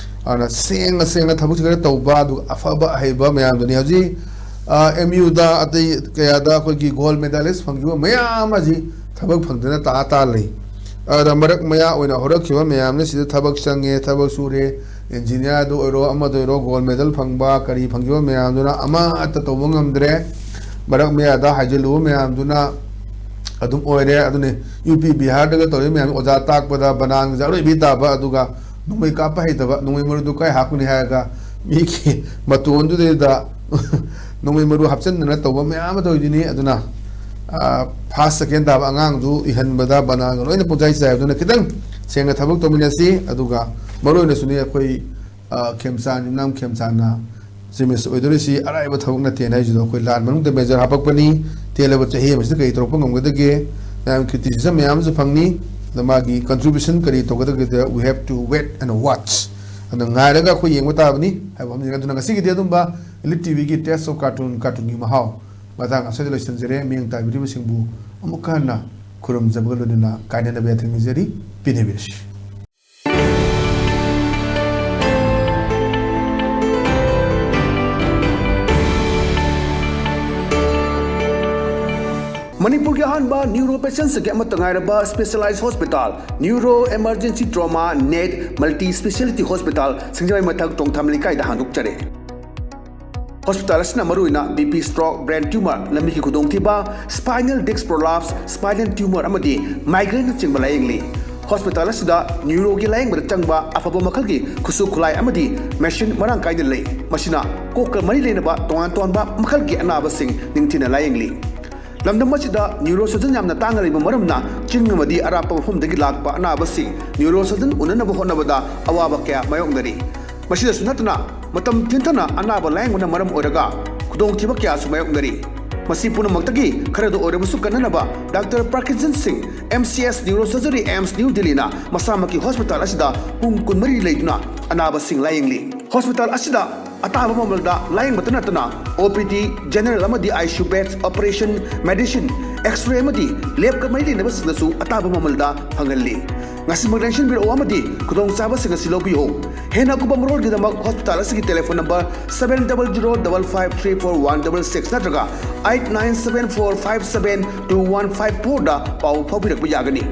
ꯑꯗꯨꯅ ꯁꯦꯡꯅ ꯁꯦꯡꯅ ꯊꯕꯛꯁꯤ ꯈꯔ ꯇꯧꯕ, ꯑꯗꯨꯒ ꯑꯐꯕ ꯑꯍꯩꯕ ꯃꯌꯥꯝꯗꯨꯅꯤ꯫ ꯍꯧꯖꯤꯛ, ꯑ, MUꯗ ꯑꯇꯩ ꯀꯌꯥꯗ ꯑꯩꯈꯣꯏꯒꯤ gold medalist ꯐꯪꯈꯤꯕ ꯃꯌꯥꯝ ꯑꯃꯁꯤ ꯊꯕꯛ ꯐꯪꯗꯅ ꯇꯥ ꯇꯥ ꯂꯩ꯫ ꯑꯗ ꯃꯔꯛ ꯃꯌꯥ ꯑꯣꯏꯅ ꯍꯧꯔꯛꯈꯤꯕ ꯃꯌꯥꯝꯅ ꯁꯤꯗ ꯊꯕꯛ ꯆꯪꯉꯦ, ꯊꯕꯛ ꯁꯨꯔꯦ, engineerꯗ ꯑꯣꯏꯔꯣ, ꯑꯃꯗ ꯑꯣꯏꯔꯣ, gold medal ꯐꯪꯕ, ꯀꯔꯤ ꯐꯪꯈꯤꯕ ꯃꯌꯥꯝꯗꯨꯅ ꯑꯃꯠꯇ ꯇꯧꯕ ꯉꯝꯗ꯭ꯔꯦ꯫ ꯃꯔꯛ ꯃꯌꯥꯗ ꯍꯥꯏꯖꯤꯜꯂꯨꯕ ꯃꯌꯥꯝꯗꯨꯅ ꯑꯗꯨꯝ ꯑꯣꯏꯔꯦ꯫ ꯑꯗꯨꯅꯤ UP ꯕꯤꯍꯥꯔꯗꯒ ꯇꯧꯔꯤꯕ ꯃꯌꯥꯝ, ꯑꯣꯖꯥ ꯇꯥꯛꯄꯗ ꯕꯅꯥꯟꯒꯁꯦ ꯑꯔꯣꯏꯕꯤ ꯇꯥꯕ, ꯑꯗꯨꯒ ꯅꯣꯡꯃꯩ ꯀꯥꯞꯄ ꯍꯩꯇꯕ, ꯅꯣꯡꯃꯩ ꯃꯔꯨꯗꯨ ꯀꯥꯏ ꯍꯥꯞꯀꯅꯤ ꯍꯥꯏꯔꯒ ꯃꯤꯒꯤ ꯃꯇꯣꯟꯗꯨꯗꯩꯗ ꯅꯣꯡꯃꯩ ꯃꯔꯨ ꯍꯥꯞꯆꯤꯟꯗꯅ ꯇꯧꯕ ꯃꯌꯥꯝ ꯑꯃ ꯇꯧꯔꯤꯗꯨꯅꯤ꯫ ꯑꯗꯨꯅ, ꯑ, first second ꯇꯥꯕ ꯑꯉꯥꯡꯗꯨ ꯏꯍꯟꯕꯗ ꯕꯅꯥꯟꯒ ꯂꯣꯏꯅ ꯄꯨꯡꯆꯥꯏ ꯆꯥꯏ꯫ ꯑꯗꯨꯅ ꯈꯤꯇꯪ ꯁꯦꯡꯅ ꯊꯕꯛ ꯇꯧꯃꯤꯟꯅꯁꯤ꯫ ꯑꯗꯨꯒ ꯃꯔꯨ ꯑꯣꯏꯅꯁꯨꯅꯤ ꯑꯩꯈꯣꯏ, ꯑ, ꯈꯦꯝꯆꯥꯟ, ꯌꯨꯝꯅꯥꯝ ꯈꯦꯝꯆꯥꯟꯅ chief minister ꯑꯣꯏꯗꯣꯔꯤꯁꯤ ꯑꯔꯥꯏꯕ ꯊꯕꯛ ꯅꯠꯇꯦꯅ ꯍꯥꯏꯁꯤꯗꯣ, ꯑꯩꯈꯣꯏ ꯂꯥꯟ ꯃꯅꯨꯡꯗ major ꯍꯥꯄꯛꯄꯅꯤ, ꯇꯦꯜꯂꯕ ꯆꯍꯤ ꯑꯃꯁꯤꯗ ꯀꯔꯤ ꯇꯧꯔꯛꯄ ꯉꯝꯒꯗꯒꯦ, ꯃꯌꯥꯝ criticism ꯃꯌꯥꯝ ꯑꯃꯁꯨ ꯐꯪꯅꯤ꯫ ꯑꯗ ꯃꯥꯒꯤ contribution ꯀꯔꯤ ꯇꯧꯒꯗꯒꯦꯗ we have to wait and watch꯫ ꯑꯗ ꯉꯥꯏꯔꯒ ꯑꯩꯈꯣꯏ ꯌꯦꯡꯕ ꯇꯥꯕꯅꯤ ꯍꯥꯏꯕ ꯋꯥꯐꯝꯁꯤꯡ꯫ ꯑꯗꯨꯅ ꯉꯁꯤꯒꯤꯗꯤ ꯑꯗꯨꯝꯕ Elite TVꯒꯤ Taste of Cartoon, cartoonꯒꯤ ꯃꯍꯥꯎ ꯃꯇꯥꯡ ꯑꯁꯤꯗ ꯂꯣꯏꯁꯤꯟꯖꯔꯦ꯫ ꯃꯤꯠꯌꯦꯡ ꯇꯥꯕꯤꯔꯤꯕꯁꯤꯡꯕꯨ ꯑꯃꯨꯛꯀ ꯍꯟꯅ ꯈꯨꯔꯨꯝꯖꯕꯒ ꯂꯣꯏꯅꯅ ꯀꯥꯏꯅꯅꯕ ꯌꯥꯊꯪ ꯅꯤꯖꯔꯤ꯫ ꯄꯤꯅꯕꯤꯔꯁꯤ꯫ ꯃꯅꯤꯄꯨꯔꯒꯤ ꯑꯍꯥꯟꯕ ꯅ꯭ꯌꯨꯔꯣ ꯄꯦꯁꯦꯟꯁꯤꯡꯒꯤ ꯑꯃꯠꯇ ꯉꯥꯏꯔꯕ specialised hospital, neuro emergency trauma and multi speciality hospital, Singjamei Mathak, Tongtham ꯂꯩꯀꯥꯏꯗ ꯍꯥꯡꯗꯣꯛꯆꯔꯦ꯫ ꯍꯣꯁꯄꯤꯇꯥꯜ ꯑꯁꯤꯅ ꯃꯔꯨꯑꯣꯏꯅ B P stroke, brain tumour, ꯂꯝꯕꯤꯒꯤ ꯈꯨꯗꯣꯡꯊꯤꯕ, spinal disc prolapse, spinal tumour ꯑꯃꯗꯤ ꯃꯥꯏꯒ꯭ꯔꯦꯟꯅꯆꯤꯡꯕ ꯂꯥꯌꯦꯡꯂꯤ꯫ ꯍꯣꯁꯄꯤꯇꯥꯜ ꯑꯁꯤꯗ ꯅ꯭ꯌꯨꯔꯣꯒꯤ ꯂꯥꯌꯦꯡꯕꯗ ꯆꯪꯕ ꯑꯐꯕ ꯃꯈꯜꯒꯤ ꯈꯨꯠꯁꯨ ꯈꯨꯠꯂꯥꯏ ꯑꯃꯗꯤ ꯃꯦꯁꯤꯟ ꯃꯔꯥꯡ ꯀꯥꯏꯅ ꯂꯩ꯫ ꯃꯁꯤꯅ ꯀꯣꯛꯀ ꯃꯔꯤ ꯂꯩꯅꯕ ꯇꯣꯉꯥꯟ ꯇꯣꯉꯥꯟꯕ ꯃꯈꯜꯒꯤ ꯑꯅꯥꯕꯁꯤꯡ ꯅꯤꯡꯊꯤꯅ ꯂꯥꯌꯦꯡꯂꯤ꯫ ꯂꯝꯗꯝ ꯑꯁꯤꯗ ꯅ꯭ꯌꯨꯔꯣ ꯁꯔꯖꯟ ꯌꯥꯝꯅ ꯇꯥꯡꯅ ꯂꯩꯕ ꯃꯔꯝꯅ ꯆꯤꯡ ꯑꯃꯗꯤ ꯑꯔꯥꯞꯄ ꯃꯐꯝꯗꯒꯤ ꯂꯥꯛꯄ ꯑꯅꯥꯕꯁꯤꯡ ꯅ꯭ꯌꯨꯔꯣ ꯁꯔꯖꯟ ꯎꯅꯅꯕ ꯍꯣꯠꯅꯕꯗ ꯑꯋꯥꯕ ꯀꯌꯥ ꯃꯥꯌꯣꯛꯅꯔꯤ꯫ ꯃꯁꯤꯗꯁꯨ ꯅꯠꯇꯅ ꯃꯇꯝ ꯊꯦꯡꯊꯅ ꯑꯅꯥꯕ ꯂꯥꯌꯦꯡꯕꯅ ꯃꯔꯝ ꯑꯣꯏꯔꯒ ꯈꯨꯗꯣꯡꯊꯤꯕ ꯀꯌꯥꯁꯨ ꯃꯥꯌꯣꯛꯅꯔꯤ꯫ ꯃꯁꯤ ꯄꯨꯝꯅꯃꯛꯇꯒꯤ ꯈꯔꯗ ꯑꯣꯏꯔꯕꯁꯨ ꯀꯟꯅꯅꯕ ꯗꯥꯛꯇꯔ ꯄ꯭ꯔꯀꯤꯟꯁꯟ ꯁꯤꯡ, M C S neuro surgery, AIIMS new ꯗꯤꯜꯂꯤꯅ ꯃꯁꯥꯃꯛꯀꯤ ꯍꯣꯁꯄꯤꯇꯥꯜ ꯑꯁꯤꯗ ꯄꯨꯡ ꯀꯨꯟꯃꯔꯤ ꯂꯩꯗꯨꯅ ꯑꯅꯥꯕꯁꯤꯡ ꯂꯥꯌꯦꯡꯂꯤ꯫ ꯍꯣꯁꯄꯤꯇꯥꯜ ꯑꯁꯤꯗ ꯑꯇꯥꯕ ꯃꯃꯜꯗ ꯂꯥꯌꯦꯡꯕꯇ ꯅꯠꯇꯅ ꯑꯣ ꯄꯤ ꯗꯤ, ꯖꯦꯅꯔꯦꯜ ꯑꯃꯗꯤ I C U beds, operation, medicine, x-ray ꯑꯃꯗꯤ ꯂꯦꯕꯀ ꯃꯔꯤ ꯂꯩꯅꯕꯁꯤꯡꯗꯁꯨ ꯑꯇꯥꯕ ꯃꯃꯜꯗ ꯐꯪꯍꯜꯂꯤ꯫ ꯉꯁꯤꯃꯛ ꯂꯦꯡꯁꯤꯟꯕꯤꯔꯛꯎ ꯑꯃꯗꯤ ꯈꯨꯗꯣꯡꯆꯥꯕꯁꯤꯡ ꯑꯁꯤ ꯂꯧꯕꯤꯌꯨ꯫ ꯍꯦꯟꯅ ꯑꯀꯨꯞꯄ ꯃꯔꯣꯜꯒꯤꯗꯃꯛ ꯍꯣꯁꯄꯤꯇꯥꯜ ꯑꯁꯤꯒꯤ telephone number seven double zero double five three four one double six ꯅꯠꯇ꯭ꯔꯒ eight nine seven four five seven two one five fourꯗ ꯄꯥꯎ ꯐꯥꯎꯕꯤꯔꯛꯄ ꯌꯥꯒꯅꯤ꯫